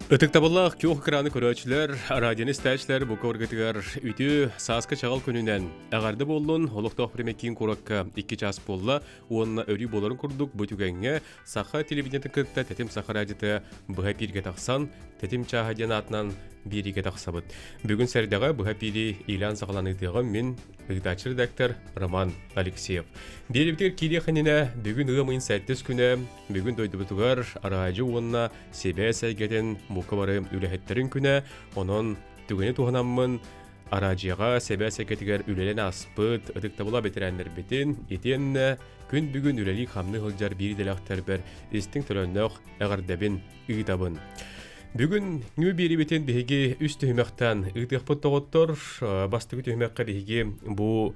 Ытыктабыллаах күөх экраны көрөөччүлэр, радионы истээччилэр бу көргөтүгэр үтүө сааскы чаҕыл күнүнэн эҕэрдэ буоллун. Олохтоох время киин куоракка 2 час буолла уонна өрүү буоларын курдук бу түгэҥҥэ Саха телевидениетын кытта Тэтим Саха радиота быһа эпииргэ тахсан, Тэтим чааһа диэн аатынан биэриигэ тахсабыт. Бүгүн сэрдэҕэ быһа эпиири иилээн саҕаланыытыаҕым мин ыытааччы редактор Роман Алексеев. Биэриибитигэр киириэх иннинэ бүгүн ыам ыйын сэттис күнэ, бүгүн дойдубутугар араадьы уонна сибээс эйгэтин бука бары үлэһиттэрин күнэ, онон түгэни туһанаммын араадьыйаҕа сибээс эйгэтигэр үлэлээн ааспыт ытыктабыла бэтэрээннэрбитин итиэннэ күн бүгүн үлэлии-хамныы сылдьар биир идэлээхтэрбэр истиҥ төлөннөөх эҕэрдэбин ыытабын. Бүгүн нүү биэрибитин биһиги үс түһүмэхтэн ыытыахпыт доҕоттор. Бастакы түһүмэххэ биһиги бу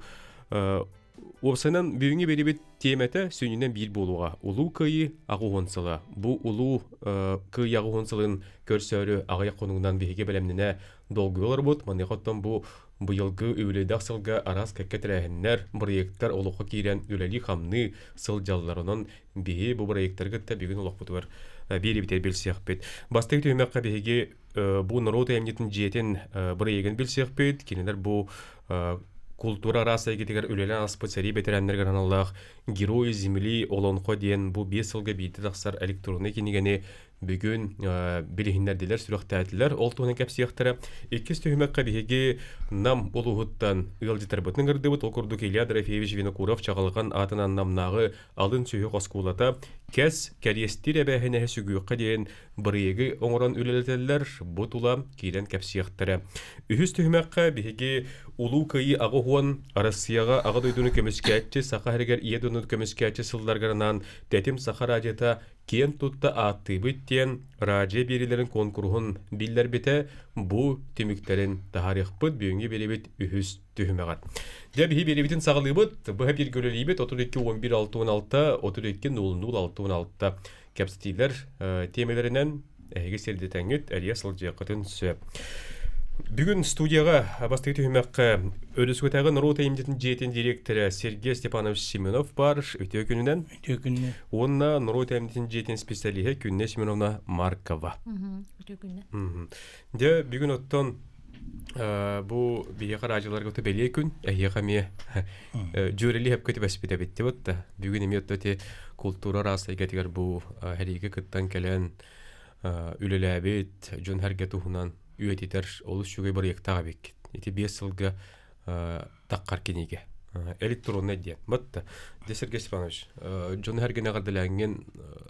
уопсайынан бүгүҥҥү биэрибит тиэмэтэ сүнньүнэн биир буолуоҕа. Улуу Кыайыы аҕыс сыла. Бу Улуу Кыайыы аҕыс сылын көрсөөрү аҕыйах хонугунан биһиги бэлэмнэнэ долгуйа олорбут. Маныаха оттон бу Быйылгы үбүлүөйдээх сылга араас кэккэ тэрээһиннэр, бырайыактар олоххо киирэн үлэлии-хамныы сылдьаллар. Онон биһи бу бырайыактары кытта бүгүн олохпутугар биэрибитигэр билсиэхпит. Бастакы түһүмэххэ биһиги бу норуот айымньытын дьиэтин бырайыагын билсиэхпит. Кинилэр бу култуура араас эйгэтигэр үлэлээн ааспыт сэрии бэтэрээннэригэр аналлаах «Герои земли Олонхо» диэн бу 5 сылга биирдэ тахсар электроннай кинигэни бүгүн билиһиннэрдилэр, сүрэхтээтилэр. Ол туһунан кэпсиэхтэрэ. Иккис түһүмэххэ биһиги Нам улууһуттан ыалдьыттарбытын ыҥырдыбыт. Ол курдук Илья Дорофеевич Винокуров Чаҕылҕан аатынан Намнааҕы алын сүһүөх оскуолата кэс кэриэстиир эбээһинэһи сүгүөххэ диэн бырайыагы оҥорон үлэлэтэллэр. Бу тула киирэн кэпсиэхтэрэ. Үһүс түһүмэххэ биһиги Улуу Кыайыы 80 Россияҕа Аҕа дойдуну көмүскээччи, Саха сиригэр Ийэ дойдуну көмүскээччи сылларыгар анаан Тэтим Саха радиота киэн тутта ааттыыбыт диэн радио биэриилэрин куонкуруһун биллэрбитэ бу түмүктэрин таһаарыахпыт бүгүҥҥү биэриибит үһүс түһүмэҕэр. Дьэ биһи биэриибитин саҕалыыбыт. Быһа бииргэ үлэлиибит 32 11 66 32 00 66 кэпсэтиилэр тиэмэлэринэн эһиги сирдитэҥҥит эрийэ сылдьыаххытын сөп. Бүгүн студияҕа бастакы түһүмэххэ Өрүскүтээҕи норуот айымньытын дьиэтин дириэктэрэ Сергей Степанович Семенов баар. Үтүө күнүнэн. Үтүө күнүнэн. Уонна норуот айымньытын дьиэтин специалиһэ Күннэ Семеновна Маркова. Үтүө күннэ. Дьэ, бүгүн оттон бу биһиэхэ радиоларга бэлиэ күн, эһиэхэ эмиэ дьүөрэлии хөпкө түбэспит эбит да. Бүгүн эмиэ оттон култуура араас эйгэтигэр бу сэриигэ кыттан кэлэн үлэлээбит дьон сэргэ туһунан үйэтитэр олус үчүгэй бырайыактаах эбиккит. Ити 5 сылга таххар кинигэ. Электроннай диэн. Батта. Дьэ Сергей Степанович, дьон сэргэни эҕэрдэлээҥҥин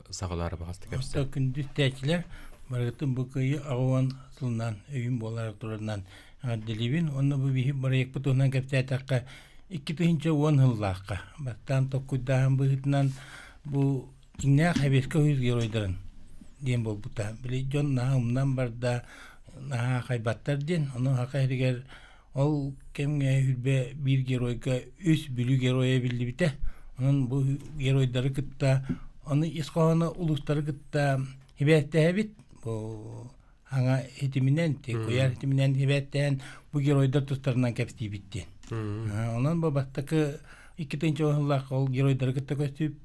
саҕалаары баҕастык кэпсээ. Күндү истээччилэр, барыгытын бу кыайыы 80 сылынан өйүм буолар турарынан эҕэрдэлиибин. Онно бу биһи бырайыакпыт туһунан кэпсээтэххэ, 2010 сыллаахха бастаан толкуйдааһын быһыытынан бу Дьиҥнээх Сэбиэскэй Союз геройдарын диэн буолбута. Били дьон наһаа умнан барда, наһаа хайбаттар диэн. Ону саха сиригэр ол кэмҥэ үрбэ биир геройга үс Бүлүү геройа биллибитэ. Онон бу геройдары кытта, ону ис хоһооно улуустары кытта сибээстэһэбит. Бу аҥа ситиминэн, куйаар ситиминэн сибээстэһэн бу геройдар тустарынан кэпсиибит диэн. Онон бу бастакы 2 сыллаах ол геройдары кытта көстүп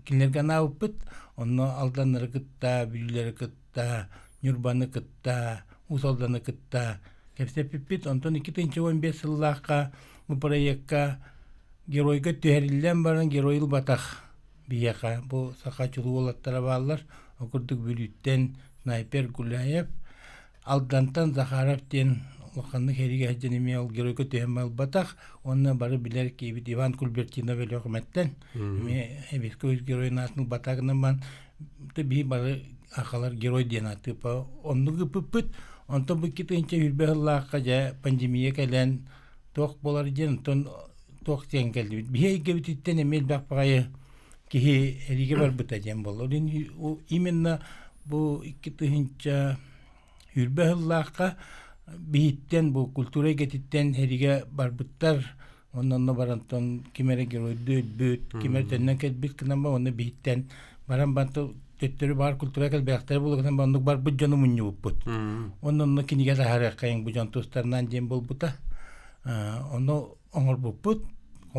кинилэргэ анаабыппыт. Онно Алданнары кытта, Бүлүүлэри кытта, Ньурбаны кытта, Уус Алданы кытта кэпсэппиппит. Онтон 2015 сыллаахха бу проекка геройга түһэриллэн баран герой ылбатах биһиэхэ бу саха чулуу уолаттара бааллар. Ол курдук Бүлүүттэн снайпер Гуляев, Алдантан Захаров диэн улаханнык сэриигэ сылдьан эмиэ ол геройга түһэн ылбатах уонна бары билэр киһибит Иван Кульбертинов Өлүөхүмэттэн эмиэ Сэбиэскэй Союз геройун аатын ылбатах гынан баран биһи бары сахалар герой диэн ааттыыппа оннук ыыппыппыт. Онтон бу 2020 сыллаахха дьэ пандемия кэлэн туох буолар диэн онтон туох диэн кэллибит. Биһи эйгэбититтэн эмиэ элбэх баҕайы киһи эриигэ барбыта диэн буолла. Именно бу 2020 сыллаахха биһиттэн бу культура эйгэтиттэн эригэ барбыттар онно онно барантон ким эрэ геройдуу өлбүт, ким эрэ төннөн кэлбит гынан ба онно биһиттэн баран банты төттөрү баар культура кэлбэхтэрэ буолла гынан оннук барбыт дьону мунньубуппут. Онно онно кинигэ таһаарыаххайын бу дьон тустарынан диэн буолбута. Ону оҥорбуппут.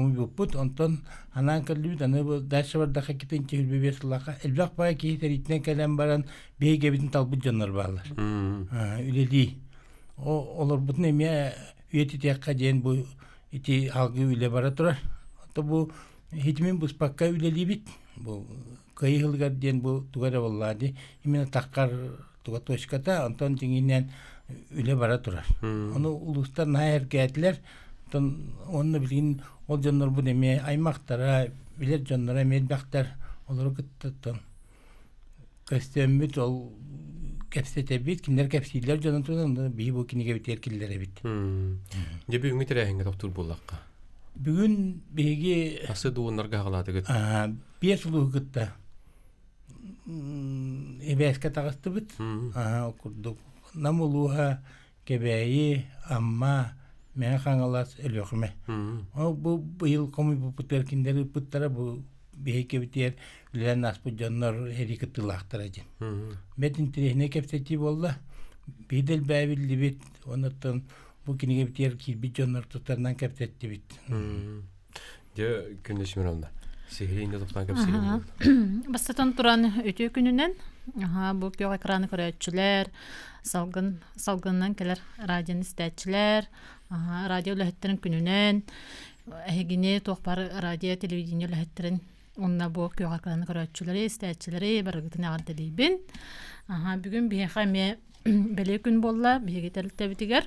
хомуйбуппут. Онтон анаан кэллибит, аны бу дальше бардаха китинчи хүрбэ сыллаха элбэх баай киһи тэриитинэн кэлэн баран биһигэбитин талбыт дьоннор бааллар. Үлэлии. Олорбутун эмиэ үйэтитиэххэ диэн бу ити алгыы үлэ бара турар. Ото бу хитимин быспакка үлэлиибит. Бу кыайыы сылыгар диэн бу туга эрэ буоллаа дии. Именно таххар туга точката, онтон дьиҥинэн үлэ бара турар. Ону улуустар наһаа эргээтилэр. Онтон уонна билигин ол дьоннорбут эмиэ аймахтара, билэр дьонноро эмиэ элбэхтэр. Олору кытта көстөөммүт ол кэпсэтэбит, кинилэр кэпсииллэр дьонун туһунан биһи бу кинигэбитигэр киллэрэбит. Дьэ бүгүҥҥү тэрээһиҥҥэ тохтуур буоллахха. Бүгүн биһиги Асы дуоннарга хаҕалаатыгыт. Биэс улууһу кытта эбээскэ таҕыстыбыт. Ол курдук Нам улууһа, Кэбээйи, Амма, Мэҥэ Хаҥалас, Өлүөхүмэ. Ол бу быйыл хомуйбуппутугар кинилэр ыыппыттара бу биһиккибитигэр үлэлээн ааспыт дьоннор эрии кыттыылаахтара диэн. Бэрт интэриэһинэй кэпсэтии буолла. Биир да элбээбиллибит, оннуттан бу кинигэбитигэр киирбит дьоннор тустарынан кэпсэттибит. Дьэ, Күндэ Семеновна, сиһилиин да тохтоон кэпсиирим Бастатан туран, үтүө күнүнэн бу күөх экраны көрөөччүлэр, салгын салгынынан кэлэр радионы истээччилэр, радио үлэһиттэрин күнүнэн, эһигини туох баар радио, телевидение үлэһиттэрин уонна бу күөх экраны көрөөччүлэри, истээччилэри барыгытын эҕэрдэлиибин. Бүгүн биһиэхэ эмиэ бэлиэ күн буолла биһиги тэрилтэбитигэр.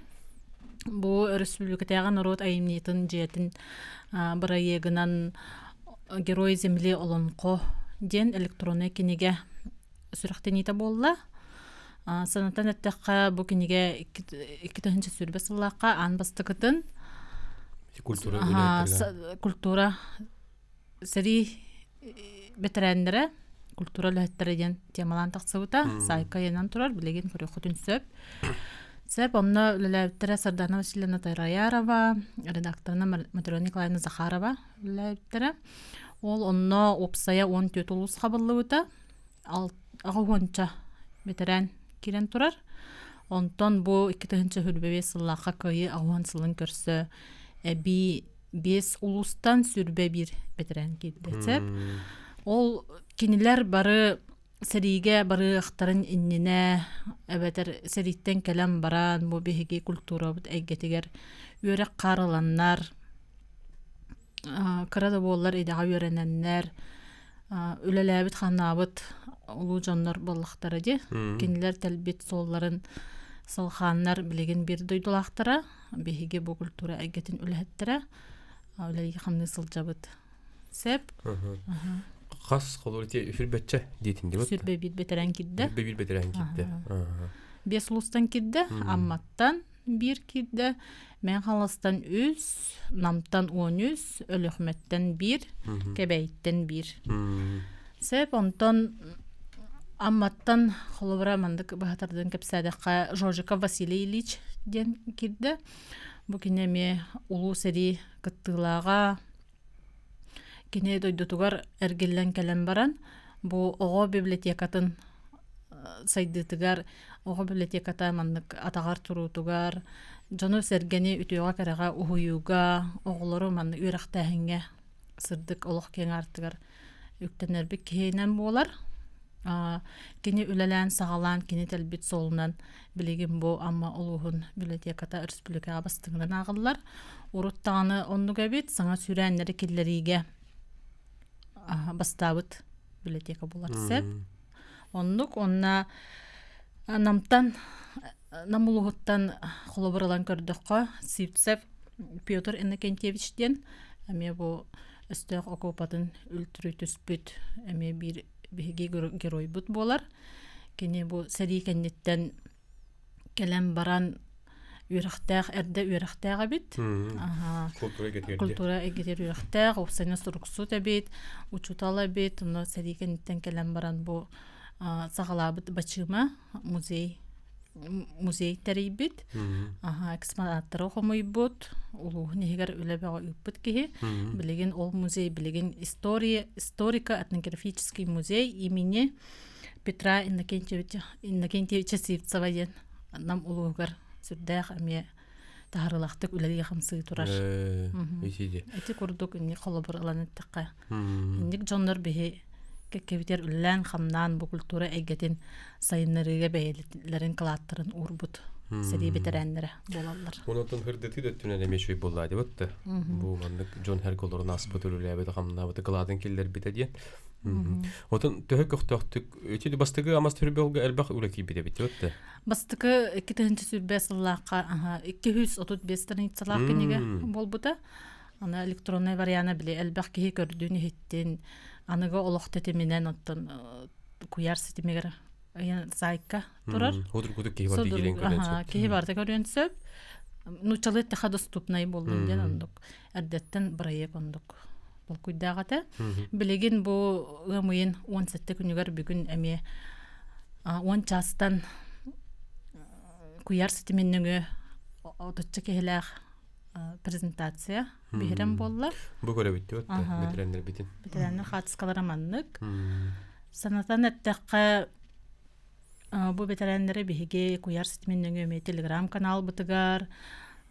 Бу өрөспүүбүлүкэтээҕи норуот айымньытын дьиэтин бырайыагынан «Герой земли Олонхо» диэн электроннай кинигэ сүрэхтэниитэ буолла. Санатан эттэххэ, бу кинигэ 2020 сыллаахха аан бастакытын культура культура сэрии бэтэрээннэрэ культура үлэһиттэрэ диэн темалаан тахсыбыта. Саайка ыйанан турар, билигин көрүөххүтүн сөп. Сөп, онно үлэлээбиттэрэ Сардана Васильевна Тайраярова, редакторына Матрена Николаевна Захарова үлэлээбиттэрэ. Ол онно уопсайа 14 улуус хабыллыбыта. Аҕа уонча бэтэрээн киирэн турар. Онтон бу 2025 сыллаахха Кыайыы 80 сылын көрсө эбии биэс улуустан 21 бэтэрээн киирдэ сөп. Ол кинилэр бары сэриигэ барыахтарын иннинэ эбэтэр сэрииттэн кэлэн баран бу биһиги культурабыт эйгэтигэр үөрэх хаарыланнар кыра да буоллар идэҕэ үөрэнэннэр үлэлээбит ханаабыт улуу дьоннор буоллахтара дии. Кинилэр тэлбит суолларын салхааннар билигин биир дойдулаахтара биһиги бу культура эйгэтин үлэһиттэрэ үлэлии хамныы сылдьабыт. Сөп. Хас холур ити үфүрбөччө диэтин дибит. Сүрбэ биир бэтэрээн киирдэ. Сүрбэ биир бэтэрээн киирдэ. Биэс улуустан киирдэ, Амматтан биир киирдэ, Мэҥэ Хаҥаластан үс, Намтан 13, Өлүөхүмэттэн биир, Кэбээйиттэн биир. Сөп, онтон Амматтан холобура маннык быһатардын кэпсээдэххэ Жожиков Василий Ильич диэн киирдэ. Бу кини эмиэ улуу сэрии кыттыылааҕа. Кини дойдутугар эргиллэн кэлэн баран бу оҕо библиотекатын сайдыытыгар оҕо библиотеката маннык атаҕар туруутугар дьону-сэргэни үтүөҕэ-кэрэҕэ уһуйууга оҕолору маннык үөрэхтээһиҥҥэ сырдык олох киэҥ аартыгар үктэнэрбит киһинэн буолар. Кини үлэлээн саҕалаан кини тэлбит суолунан билигин бу Амма улууһун библиотеката өрөспүүбүлүкэҕэ бастыҥынан ааҕыллар. Урут даҕаны оннук эбит, саҥа сүүрээннэри киллэриигэ бастаабыт библиотека буолар сөп. Оннук уонна Намтан Нам улууһуттан холобур ылан көрдөххө, Сивцев Петр Иннокентьевич диэн эмиэ бу өстөөх окуопатын үлтүрүтүспүт эмиэ биир биһиги геройбут буолар. Кини бу сэрии кэнниттэн кэлэн баран үөрэхтээх эрдэ үөрэхтээх эбит. Культура эйгэтигэр үөрэхтээх, уопсайынан суруксут эбит, учуутал эбит. Онно сэрии кэнниттэн кэлэн баран бу саҕалаабыт бачыыма музей музей тэрийбит, экспонаттары хомуйбут, улууһун иһигэр үлэ бөҕө ыыппыт киһи. Билигин ол музей билигин история историко-этнографический музей имени Петра Иннокентьевича, Иннокентьевича Сивцева диэн Нам улууһугар сүрдээх эмиэ. таһарылахтык үлэлии-хамсыы турар. Ити курдук инник холобур ылан эттэххэ. Инник дьоннор биһи кэккэбитигэр үлэлээн-хамнаан бу культура эйгэтин сайыннарыыга бэйэлэрин кылааттарын уурбут сэрии бэтэрээннэрэ буолаллар. Онон хырдытыы да өттүнэн эмиэ үчүгэй буолла диэбит да. Бу маннык дьон сэргэ олорон ааспыт үлэлээбит хамнаабыт кылаатын киллэрбитэ диэн. Отон төһө көхтөөхтүк ити бастакы амас түрбөлгө элбэх үлэ киирбит эбит да. Бастакы 2005 сыллаахха 235 страницалаах кинигэ буолбута. Аны электроннай вариана били элбэх киһи көрдүүн иһиттин аныгы олох тэтиминэн оттон куйаар ситимигэр сайтка турар. Судургутук киһи барыта киирэн көрүөн сөп. Киһи барыта көрүөн сөп. Нууччалыы эттэхэ доступнай буоллун диэн оннук эрдэттэн бырайыак оннук толкуйдаах этэ. Билигин бу ыам ыйын 17 күнүгэр бүгүн эмиэ 10 чаастан куйаар ситимин нөҥүө отучча киһилээх презентация биһирэм буолла. Бу көрөбүт диэбит бэтэрээннэрбитин. Бэтэрээннэр хаартыскалара маннык. Санатан эттэххэ, бу бэтэрээннэри биһиги куйаар ситимин нөҥүө эмиэ телеграм-каналбытыгар,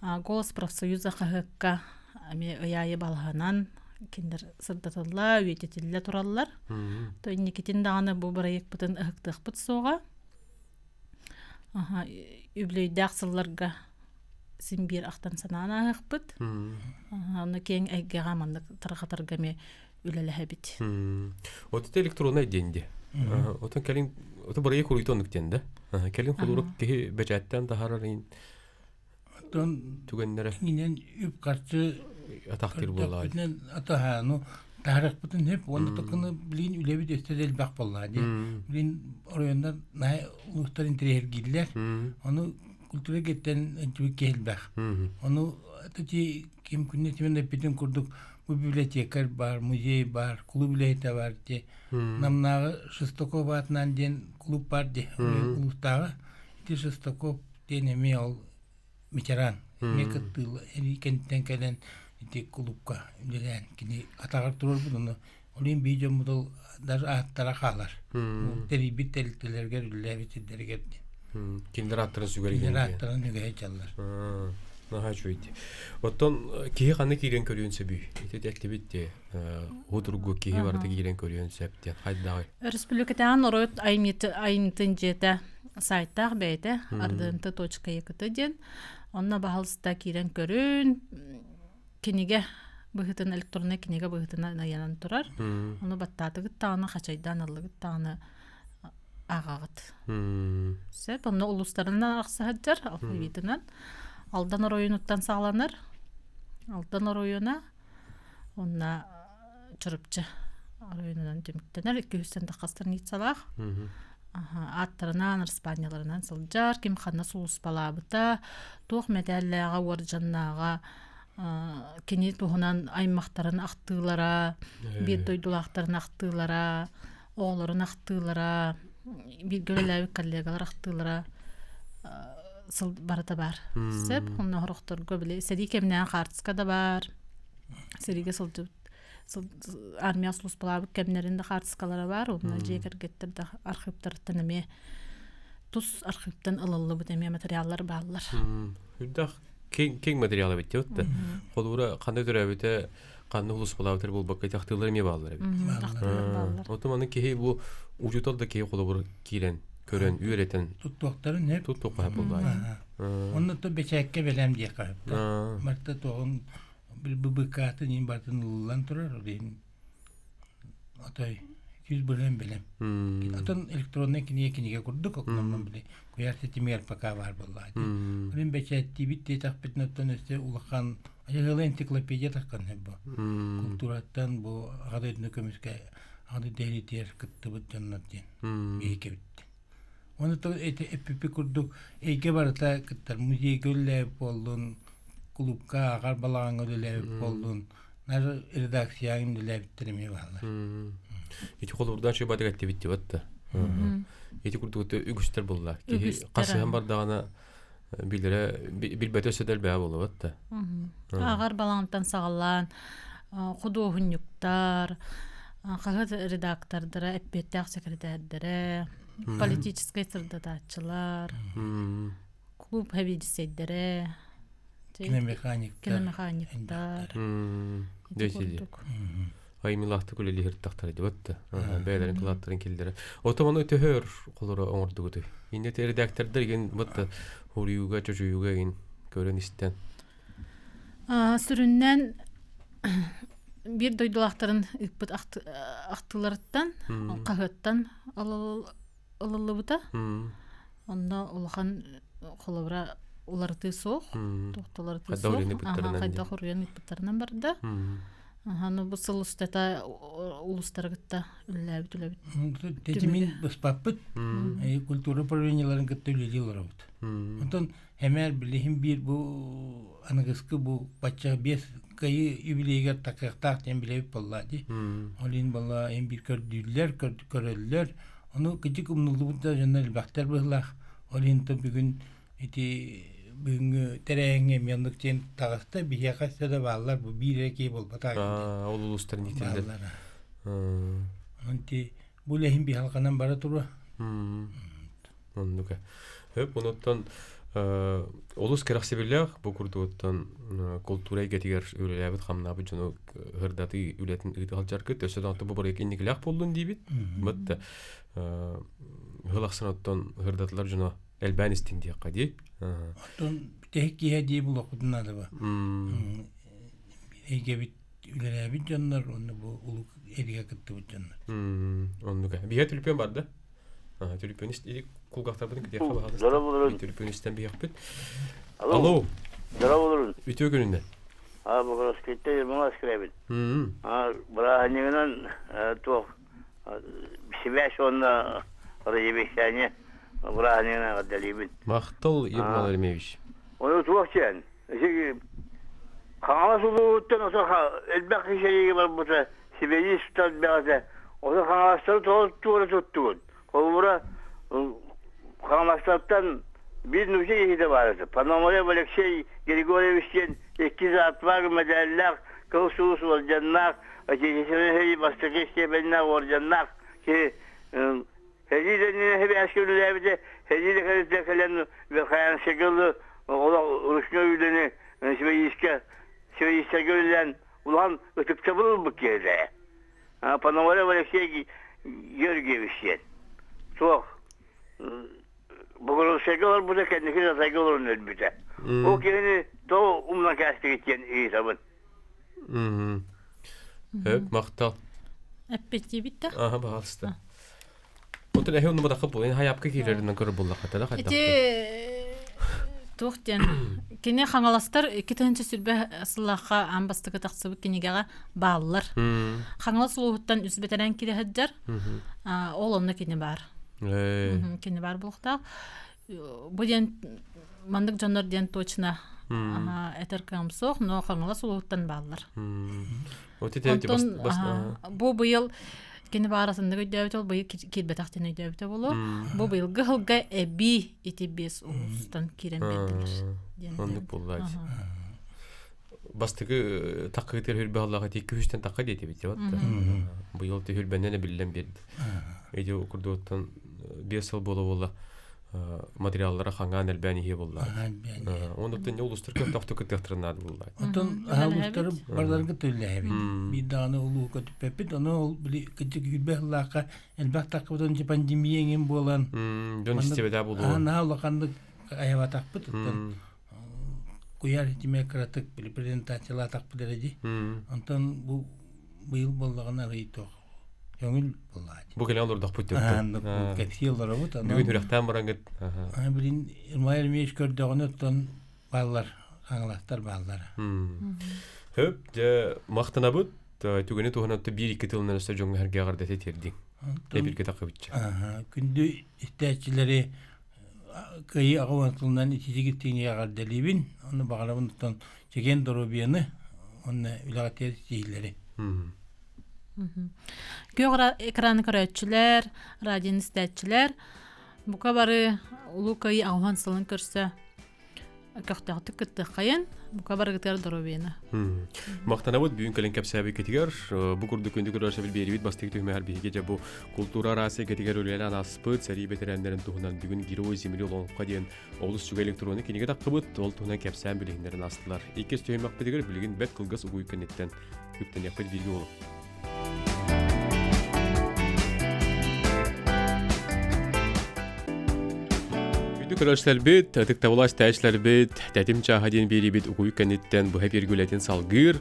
Голос профсоюза хаһыакка эмиэ ый аайы балаһанан кинилэр сырдатылла, үйэтитиллэ тураллар. То инникитин даҕаны бу бырайыакпытын ыһыктыахпыт суоҕа. Үбүлүөйдээх сылларга син биир ахтан санаан ааһыахпыт. Аны киэҥ эйгэҕэ маннык тарҕатарга эмиэ үлэлэһэбит. Вот это электронный диэн дии. Отон кэлин ото бырайыак уруйта оннук диэн да. Кэлин холурук киһи бэчээттэн таһаарар Оттон түгэннэрэ инэн үп-харчы атахтыыр буоллаҕа. Атаһа, ну таһарахпытын хөп уонна токуну билин үлэбит өстө да элбэх буоллаҕа дии. Билин оройуоннар наһаа улуустар интэриэһиргииллэр. Ону культура кэттэн ынчыбыт киһи элбэх. Ону ити ким күннэ тимин эппитин курдук бу библиотекарь бар, музей бар, клуб үлэһитэ бар дии. Намнааҕы Шестаков аатынан диэн клуб бар дии улуустааҕы. Ити Шестаков диэн эмиэ ол ветеран эмиэ кыттыыла кэнниттэн кэлэн ити кулуупка үлэлээн кини атаҕар турарбыт ону ол иһин биир дьоммут ол даже ааттара хаалар тэрийбит тэрилтэлэригэр үлэлээбит сирдэригэр диэн кинилэр ааттарын сүгэр кинилэр ааттарын үгэһэ дьаллар наһаа үчүгэй оттон киһи ханна киирэн көрүөн сөбүй ити эттибит дии худургу киһи барыта киирэн көрүөн сөп диэн хайдаҕый Өрөспүүбүлүкэтээҕи норуот айымньытын дьиэтэ сайтаах бэйэтэ rdnt.ekt диэн. Онно баһалыста киирэн көрүн, кинигэ быһыытын электроннай кинигэ быһыытынан ыйанан турар. Ону баттаатыгыт даҕаны, хачайдаан ыллыгыт даҕаны ааҕаҕыт. Сөп, онно улуустарынан арахса сылдьар алфавитынан. Алдан оройуонуттан саҕаланар. Алдан оройуона Онно Чурапчы оройуонунан түмүктэнэр 200 тахха страницалаах. Ааттарынан, араспаанньаларынан сылдьар, ким ханна сулууспалаабыта, туох мэтээллээҕэ, уордьаннааҕа, кини туһунан аймахтарын ахтыылара, биир дойдулаахтарын ахтыылара, оҕолорун ахтыылара, бииргэ үлэлээбит коллегалар ахтыылара сыл барыта баар. Сөп, онно сорохторго били сэрии кэминээн хаартыска да баар, сэриигэ сылдьыбыт армия службалаабыт кэмнэрин да хаартыскалара баар, уонна дьиэ кэргэттэр да архыыптарыттан эмиэ тус архыыптан ылыллыбыт эмиэ материаллар бааллар. Үрдэх киэҥ материал эбит диэбит да. Холуура ханна төрөөбүтэ, ханна улуспалаабытар буолбакка ахтыылар эмиэ бааллар эбит. Ахтыылар бааллар. Оттон маны киһи бу учуутал да киһи холобур киирэн, көрөн, үөрэтэн туттуохтарын сөп. Туттуохха сөп буолбаат. Онно то бэчээккэ бэлэм диэххэ сөп. Марта тоҕун ББК-тын иин бартын ылыллан турар, ол иһин отой 100% бэлэм. Атын электроннай кинигэ кинигэ курдук, окноммун били куйаар ситимигэр пока баар буоллаҕа дии. Мин бэчээттиибит диэтэхпитинэ оттон өссө улахан айылҕа энциклопедия таххан бу. Культураттан бу аҕа дойдуну көмүскэ аҕа дойду элитигэр кыттыбыт дьоннор диэн биһикэбиттин. Оны то эти эппипи курдук эйгэ барыта кыттар музейга үлэлээбит буоллун, клубка ааҕар балаҕаҥҥа үлэлээбит буоллун, Даже редакцияҕа үлэлээбиттэр эмиэ бааллар. Ити холобурдаан шыбатык эттибит дибат да. Ити курдук үгүстэр булла. Киһи хасыһан бардаҕына билэрэ билбэтэ өссө да элбэҕэ буолабат да. Ааҕар балаҕантан саҕалаан худуоһунньуктар, хаһыат редактордара, эппиэттээх секретарьдара, политическай сырдатааччылар, клуб сэбиэдиссэйдэрэ. Киномеханиктар. Киномеханиктар. Ити курдук. Аймилаахтык үлэлиһир тахтар дибатта. Бэйэлэрин кылааттарын киллэрэ. Отомону төһөр холоро оҥордугутуй? Инне редактордар igen батта хуруйуга чочуйуга igen көрөн истэн. Сүрүннэн биир дойдулаахтарын ыыппыт ахтыыларыттан, хаһыаттан ылыллыбыта. Онно улахан холобура уларытыы суох, туох уларытыы суох. Хайдах уруйан ыыппыттарынан барда. Аны бу сыл устата улуустары кытта үлэлээбит үлэбит. Тэтимин быспаппыт. Культура управлениеларын кытта үлэлии олоробут. Онтон Эмээр билиһин биир бу аныгыскы бу бачча биэс кыайыы юбилейыгар такыахтаах диэн билэбит буоллаа дии. Ол иһин буолла эн биир көрдүүллэр, көрөллөр. Ону кыдьык умнуллубут да дьоннор элбэхтэр быһыылаах. Ол иһин то бүгүн ити бүгүҥҥү тэрээһиҥҥэ эмиэ оннук диэн таҕыста. Биһиэхэ өссө да бааллар бу биир эрэ киһи буолбатах. Ол улуустар ниитиллэр. Бааллар. Онон ити бу үлэһин биһалҕанан бара туруо. Оннук. Хөп, онуттан олус кэрэхсэбиллээх бу курдугуттан култуура эйгэтигэр үлэлээбит хамнаабыт дьону ырдатыы үлэтин ыыта сылдьаргыт өссө даҕаны бу бырайыак инникилээх буоллун диибит. Бытта ыһыл ахсын оттон ырдатылар дьоно элбээн истин диэххэ дии. Оттон бүтэһик киһи дии булуохпутун наада ба. Эйгэбит үлэлээбит дьоннор уонна бу улуу эригэ кыттыбыт дьоннор. Оннук. Биһиэ түлүпүөн барда. Түлүпүөн кулгаахтарбытын кытыахха баҕаласта. Түлүпүөн истэн биһиэхпит. Алло. Здорово, Үтүө күнүнэн. А, Богоровскайтан Ермолаев кэлэбит. Бырааһынньыгынан туох связь уонна разъявещание бырааһынньыгынан эҕэрдэлиибин. Махтал, Ермолай Еремеевич. Ону туох диэн, Хаҥалас улууһуттан ото элбэх киһи сэриигэ барбыта, сибэлии сытар элбэх этэ. Ото хаҥаластары тоҕо туора туттугут? Холобура, Хаҥаластартан биир нуучча киһитэ баар этэ. Пономарев Алексей Григорьевич диэн иккис ааттаах мэдээллээх, Кыл Сулус уордьаннаах, Отечественнай сэрии бастакы степеннээх уордьаннаах киһи Сэрии иннинэ сибээскэ үлэлээбитэ, сэрии да кэнниттэн кэлэн Верхоянскайга ылы олох ручной үлэни сибэйиискэ сибэйиистэргэ үлэлээн улахан ытыктабыл ылбыт киһи этэ. Пономарев Алексей Георгиевич диэн. Суох. Богородскайга олорбута, кэнники Жатайга олорон өлбүтэ. Ол киһини тоҕо умнан кээстигит диэн ыйытабын. Өп, махтал. Эппиттиибит да? Аха, баҕалыста. Отон эһи онну батахха буолан хайапка киирэринэн көрөр буллахха да Ити туох диэн кини хаҥаластар 2020 сыллаахха аан бастакы тахсыбыт кинигэҕэ бааллар. Хаҥалас улууһуттан үс бэтэрээн киирэ сылдьар. Ол онно кини баар. Кини баар буолуохтаах. Бу диэн маннык дьоннор диэн точно этэр кыам суох, но Хаҥалас улууһуттан бааллар. Онтон бу быйыл кини баарасыннык өйдөөбүтэ ол быйыл киирбэтэх диэн өйдөөбүтэ буолуо. Бу быйылгы сылга эбии ити биэс улуустан киирэн биэрдилэр. Оннук буолла. Бастакы таккытыр хүрбэ аллаха ти күһүстэн такка диэтибит вот. Быйыл түһүрбэннэн эбиллэн берди. Эти курдуоттан биэс сыл буола буола материаллара хаҥаан элбээн иһиэ буолла. Онуттан улустар көхтөөхтүк кыттыахтарын наада буолла. Оттон улустары барыларга төллэһэбит. Биир даҕаны улуу көтүппэппит. Ону ол били кырдьык үрбэ сыллаахха элбэх таххыбытын пандемия эҥин буолан дьон истибэтэ буолуо. Наһаа улаханнык айабатахпыт. Оттон куйаар ситимэ кыратык били презентациялаатахпыт эрэ дии. Онтон бу быйыл буоллаҕына арый туох көҥүл буоллаҕа Бу кэлэн олордохпут диэбит. Кэпсии олоробут. Бүгүн үрэхтээн бараҥҥыт. Билин Ирмай Ермеевич көрдөҕүнэ оттон бааллар, хаҥаластар бааллар. Хөп, дьэ махтанабыт. Түгэни туһанан биир-икки тылынан өссө дьоҥҥо сэргэ эҕэрдэтэ тиэрдиҥ. Эбиргэ таххыбытча. Күндү истээччилэри кыайыы аҕа тылынан ититигит тиҥи эҕэрдэлиибин. Ону баҕарабын оттон чэгиэн доруобуйаны уонна үлэҕэ тиэрдиилэри. Күөх экраны көрөөччүлэр, радионы истээччилэр, бука бары Улуу Кыайыы аҕыс сылын көрсө. Көхтөөхтүк кыттыаххайын, бука барыгытыгар доруобуйаны. Махтанабыт бүгүн кэлин кэпсээбиккитигэр бу курдук күндү көрөөччү биэрибит бастакы түһүмэҕэр биһиги дьэ бу култуура араас эйгэтигэр үлэлээн ааспыт сэрии бэтэрээннэрин туһунан бүгүн Герой земли олоҥхо диэн олус үчүгэй электронный кинигэ таххыбыт ол туһунан кэпсээн билиһиннэрин аастылар. Иккис түһүмэхпитигэр билигин бэрт кылгас угуй кэнниттэн үктэниэхпит бииргэ буолуҥ. Күндү көрөөччүлэрбит, ытыктабылаах истээччилэрбит, тэтим чааһа диэн биэриибит угуй кэнниттэн быһа эпииргэ үлэтин салгыыр.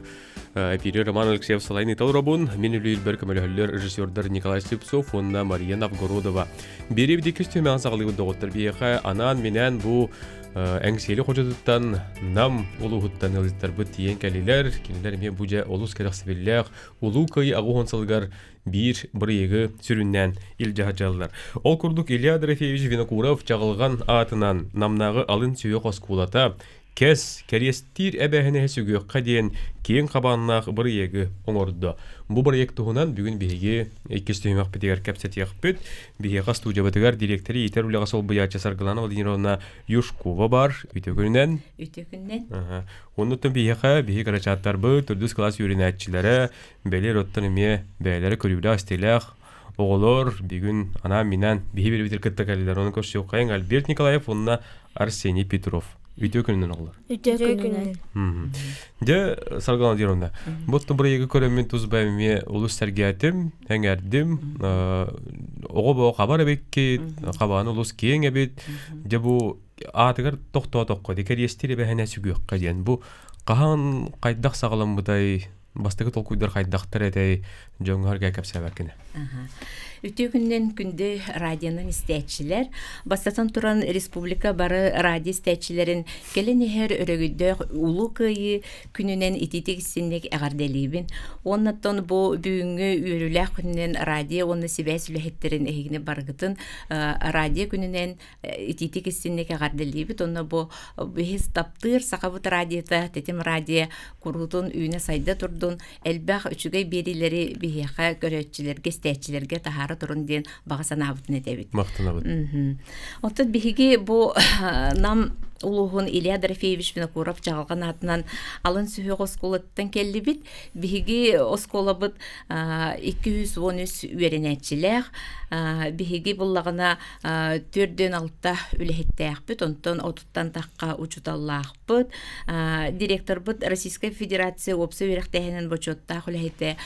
Эпири Роман Алексеев салайын ыытал робун, мин үлүлбэр көмөлөһөллөр режиссердар Николай Слепцов уонна Мария Новгородова. Биэриибит иккис түһүмэҕин саҕалыыбыт доҕоттор биһиэхэ анаан-минээн бу Эҥсиэли хочотуттан Нам улууһуттан ыалдьыттарбыт тиийэн кэллилэр. Кинилэр эмиэ бу дьэ олус кэрэхсэбиллээх Улуу Кыайыы 80 сылыгар биир бырайыагы сүрүннээн илдьэ сылдьаллар. Ол курдук Илья Дорофеевич Винокуров Чаҕылҕан аатынан Намнааҕы алын сүһүөх оскуолата Кэс, кэриэстиир эбээһинэһи сүгүөххэ диэн киэҥ хабааннаах бырайыагы оҥордо. Бу бырайыак туһунан бүгүн биһиги иккис түһүмэхпитигэр кэпсэтиэхпит. Биһиэхэ студиябытыгар дириэктэри иитэр үлэҕэ солбуйааччы Саргылана Владимировна Юшкова бар. Үтүө күнүнэн. Үтүө күнүнэн. Оннуттан биһиэхэ биһи кырачааттарбыт, төрдүс кылаас үөрэнээччилэрэ, бэлиэр оттон эмиэ бэйэлэрэ көрүүлээх-истиилээх оҕолор бүгүн анаан-минээн биһи бирибитир кытта кэллилэр. Ону көрсүөххэйиҥ Альберт Николаев уонна Арсений Петров. Үтүө күнүнэн оҕолор. Үтүө күнүнэн. Дьэ, Саргылана Владимировна, бу бырайыагы көрөммүн тус бэйэм эмиэ олус сэргээтим, эҥэрдим. Оҕо боо хабар эбиккит, хабааны олус киэҥ эбит. Дьэ бу аатыгар тохтоотоххо, кэриэстиир эбэһэнэ сүгүөххэ диэн. Бу хаһан хайдах саҕаламмытай, бастакы толкуйдар хайдахтар этэй, дьоҥҥо кэпсээбэккинэ. Үтүө күнүнэн күндү радионан истээччилэр. Бастатан туран республика бары радио истээччилэрин кэлэн иһэр өрөгөйдөөх Улуу Кыайыы күнүнэн итиитик истинник эҕэрдэлиибин. Уоннаттан бу бүгүҥҥү үөрүүлээх күнүнэн радио уонна сибээс үлэһиттэрин эһигини барыгытын радио күнүнэн итиитик истинник эҕэрдэлиибит. Онно бу биһис таптыыр сахабыт радиота, тэтим радио куруутун үүнэ-сайда турдун, элбэх үчүгэй биэриилэри биһиэхэ көрөөччүлэргэ, истээччилэргэ таһаара турун диэн баҕа санаабытын этэбит. Махтанабыт. Оттон биһиги бу Нам улууһун Илья Дорофеевич Винокуров Чаҕылҕан аатынан алын сүһүөх оскуолаттан кэллибит. Биһиги оскуолабыт 213 үөрэнээччилээх. Биһиги буллаҕына 4-6 үлэһиттээхпит, онтон отуттан тахха учууталлаахпыт. Директорбыт Российскай Федерация уопсай үөрэхтээһинин бочуоттаах үлэһитэ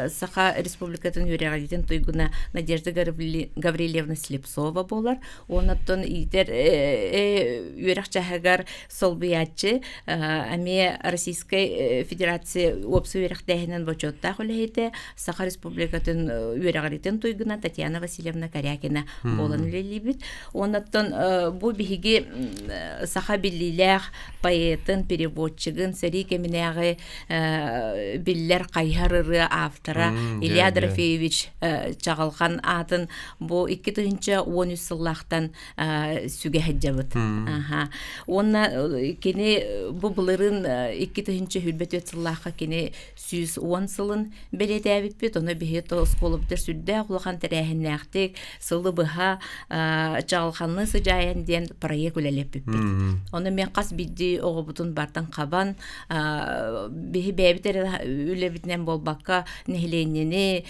Саха Республикатын үөрэҕириитин туйгуна Надежда Гаврильевна Слепцова буолар. Оннуттан иитэр үөрэх чаһыгар солбуйааччы эмиэ Российскай Федерация уопсай үөрэхтээһинин бочуоттаах үлэһитэ Саха Республикатын үөрэҕириитин туйгуна Татьяна Васильевна Корякина буолан үлэлиибит. Оннуттан бу биһиги саха биллиилээх поэтын, переводчигын, сэрии кэминээҕи биллэр хайыһар ырыа автора Илья Дорофеевич Чаҕылхан аатын бу 2013 сыллаахтан сүгэ сылдьабыт. Уонна кини бу былырыын 2024 сыллаахха кини 110 сылын бэлиэтээбиппит. Ону биһиги оскуолабытыгар сүрдээх улахан тэрээһиннээхтик сылы быһа чаҕылханныы сыдьаайан диэн проект үлэлэппиппит. Ону мен хас биирдии оҕобутун бартан хабан биһи бэйэбит эрэ үлэбитинэн буолбакка нэһилиэнньэни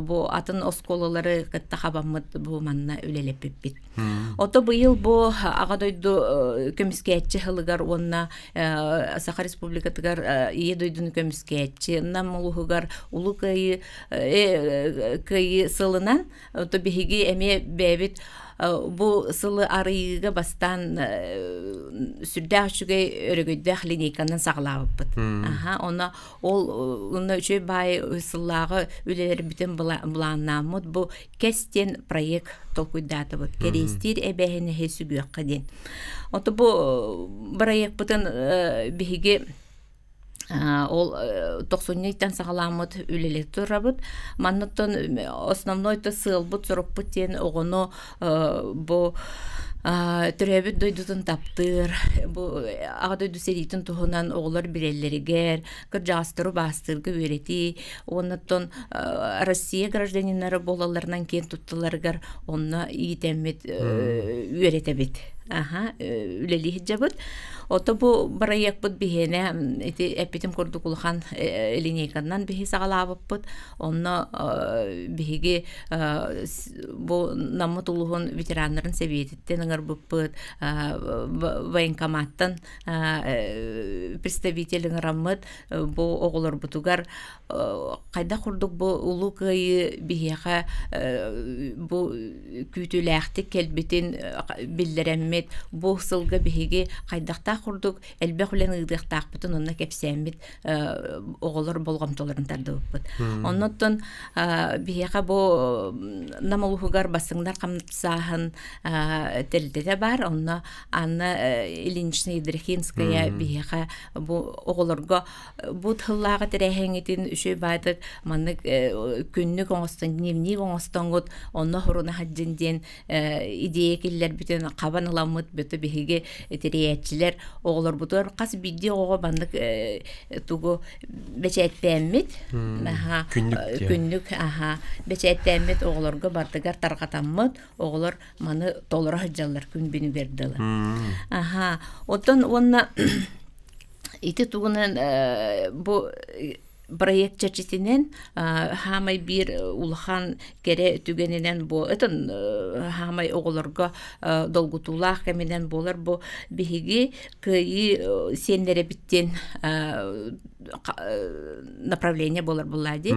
бу атын оскуолалары кытта хабаммыт бу манна үлэлэппиппит. Ото быйыл бу Аҕа дойду көмүскээччи сылыгар уонна Саха Республикатыгар Ийэ дойдуну көмүскээччи Нам улууһугар Улуу Кыайыы Кыайыы сылынан ото биһиги эмиэ бэйэбит бу сылы арыйыыга бастаан сүрдээх үчүгэй өрөгөйдөөх линейканан саҕалаабыппыт. Аха, онно ол онно үчүгэй баай сыллааҕы үлэлэрбитин былааннааммыт бу кэс диэн проект толкуйдаатыбыт. Кэриэстиир эбээһинэһи сүгүөххэ диэн. Ото бу бырайыакпытын биһиги ол тохсунньу ыйтан саҕаламмыт үлэлии турабыт. Манныттан основной то сыалбыт сорукпут диэн оҕону бу Төрөөбүт дойдутун таптыыр, бу Аҕа дойду сэриитин туһунан оҕолор билэллэригэр, кырдьаҕастары убаастыырга үөрэтии уонна оттон Россия гражданиннара буолалларынан киэн тутталларыгар онно иитэммит үөрэтэбит. Аха, үлэлии сылдьабыт. Ото бу бырайыакпыт биһиэнэ ити эппитим курдук улахан линейканан биһи саҕалаабыппыт. Онно биһиги бу Наммыт улууһун ветераннарын сэбиэтиттэн ыҥырбыппыт, военкоматтан представитель ыҥыраммыт бу оҕолорбутугар хайдах курдук бу Улуу Кыайыы биһиэхэ бу күүтүүлээхтик кэлбитин биллэрэммит, бу сылга биһиги хайдахтаах курдук элбэх үлэни ыытыахтаахпытын онно кэпсээммит оҕолор болҕомтолорун тардыбыппыт. Оннуттан биһиэхэ бу Нам улууһугар бастыҥнар хамсааһын тэрилтэтэ баар. Онно Анна Ильинична Едрихинская биһиэхэ бу оҕолорго бу тыллааҕы тэрээһиҥҥитин үчүгэй баайдык маннык күннүк оҥостон, дневник оҥостоҥҥут онно хоруна сылдьын диэн идея киллэрбитин хабан ыламмыт бөтө биһиги тэрийээччилэр оҕолорбутугар хас биирдии оҕоҕо маннык тугу бэчээттээммит аха күннүк аха бэчээттээммит оҕолорго бардыгар тарҕатаммыт оҕолор маны толоро сылдьаллар күн бүнүгэр дылы аха оттон уонна ити тугунан бу Проект чэрчитинэн хаамай биир улахан кэрэ түгэнинэн бу ытын хаамай оҕолорго долгутуулаах кэминэн буолар бу биһиги кыайыы сиэннэрэбит диэн направление буолар буоллаа дии.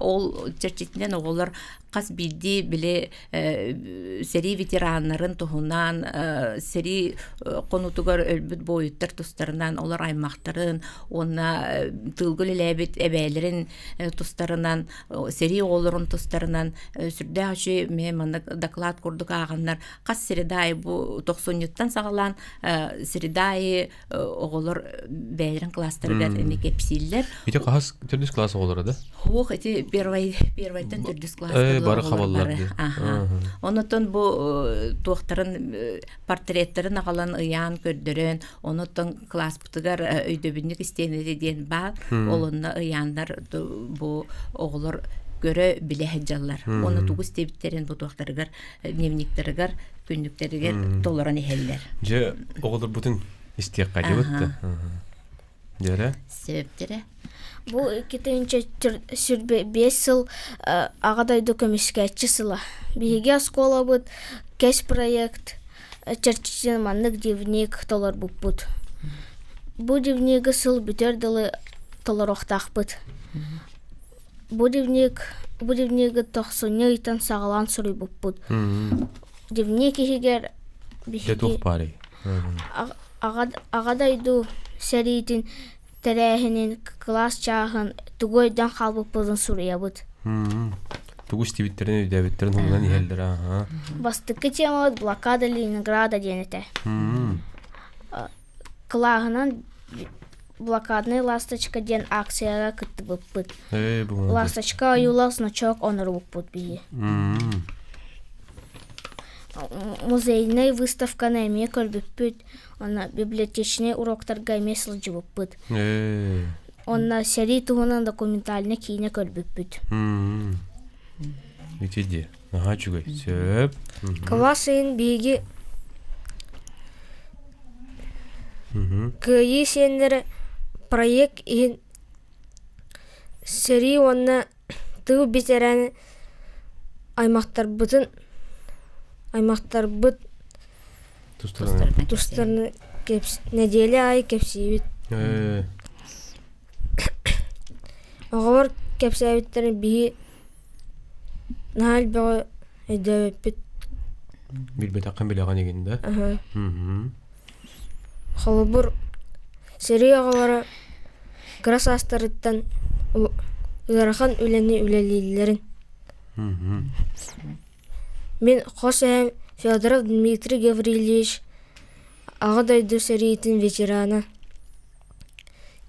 Ол чэрчитинэн оҕолор хас биирдии били сэрии ветераннарын туһунан сэрии хонуутугар өлбүт буойуттар тустарынан олор аймахтарын уонна тыылга үлэлээбит эбээлэрин тустарынан сэрии оҕолорун тустарынан сүрдээх үчүгэй эмиэ маннык доклад курдук ааҕаннар хас среда аайы бу тохсунньуттан саҕалаан среда аайы оҕолор бэйэлэрин класстарыгар эми кэпсииллэр. Ити хаһыс төрдүс класс оҕолоро да? Хуох ити первый первайтан төрдүс класс бары хабаллар. Аха. Онотон бу туохтарын портреттарын аҕалан ыйаан көрдөрөн, онотон класспытыгар өйдөбүнньүк истиэнэтэ диэн баар. Ол онно ыйааннар бу оҕолор көрө билэ сылдьаллар. Оны тугу истибиттэрин бу туохтарыгар дневниктарыгар, күннүктэригэр толорон иһэллэр. Дьэ, оҕолорбутун истиэххэ дьыбыт да. Дьэрэ? Сөптөрө. Бу 2025 сыл Аҕа дойду көмүскээччи сыла. Биһиги оскуолабыт КЭС проект чэрчитинэн маннык дневник толорбуппут. Бу дневниги сыл бүтэр дылы толоруохтаахпыт. Бу дневник бу дневниги тохсунньу ыйтан саҕалаан суруйбуппут. Дневник иһигэр Дьэ туох биһиги баарый? Аҕа дойду сэриитин тэрээһинин кылаас чааһын тугу өйдөөн хаалбыппытын суруйабыт. Тугу истибиттэрин өйдөөбүттэрин умнан иһэллэр аха. Бастакы темабыт блокада Ленинграда диэн этэ. Кылааһынан Блокадная ласточка диэн акцияҕа кыттыбыппыт. Ээ, бу молодец. Ласточка ойуулаах значок оҥорбуппут биһи. Музейнай выставканы эмиэ көрбүппүт, уонна библиотечнай уроктарга эмиэ сылдьыбыппыт. Ээ. Уонна сэрии туһунан документальнай киинэ көрбүппүт. Ити дии. Наһаа үчүгэй. Сөп. Кылаас ыйын биһиги Кыайыы сиэннэрэ проект иһин сэрии уонна тыыл бэтэрээнэ аймахтарбытын аймахтарбыт тустарынан нэдиэлэ аайы кэпсиибит. Оҕолор кэпсээбиттэрин биһи наһаа элбэҕи өйдөөбөппүт. Билбэтэххин билэҕин игин да? Холобур, сэрии оҕолоро кыра саастарыттан ыарахан үлэни үлэлииллэрин. Мин хос эһэм Федоров Дмитрий Гаврильевич Аҕа дойду сэриитин ветерана.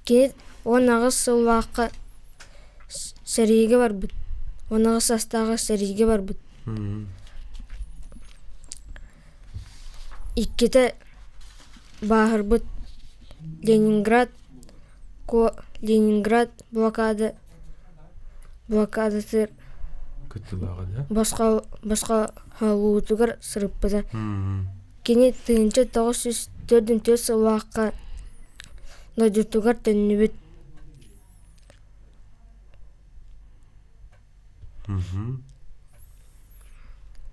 Кини 18 сыллаахха сэриигэ барбыт, 18 саастааҕар сэриигэ барбыт. Иккитэ бааһырбыт Ленинград Ленинград блокада блокадатыгар Кыттыылааҕа да? босхолуутугар сырыппыта. Кини 1944 сыллаахха дойдутугар төннүбүт.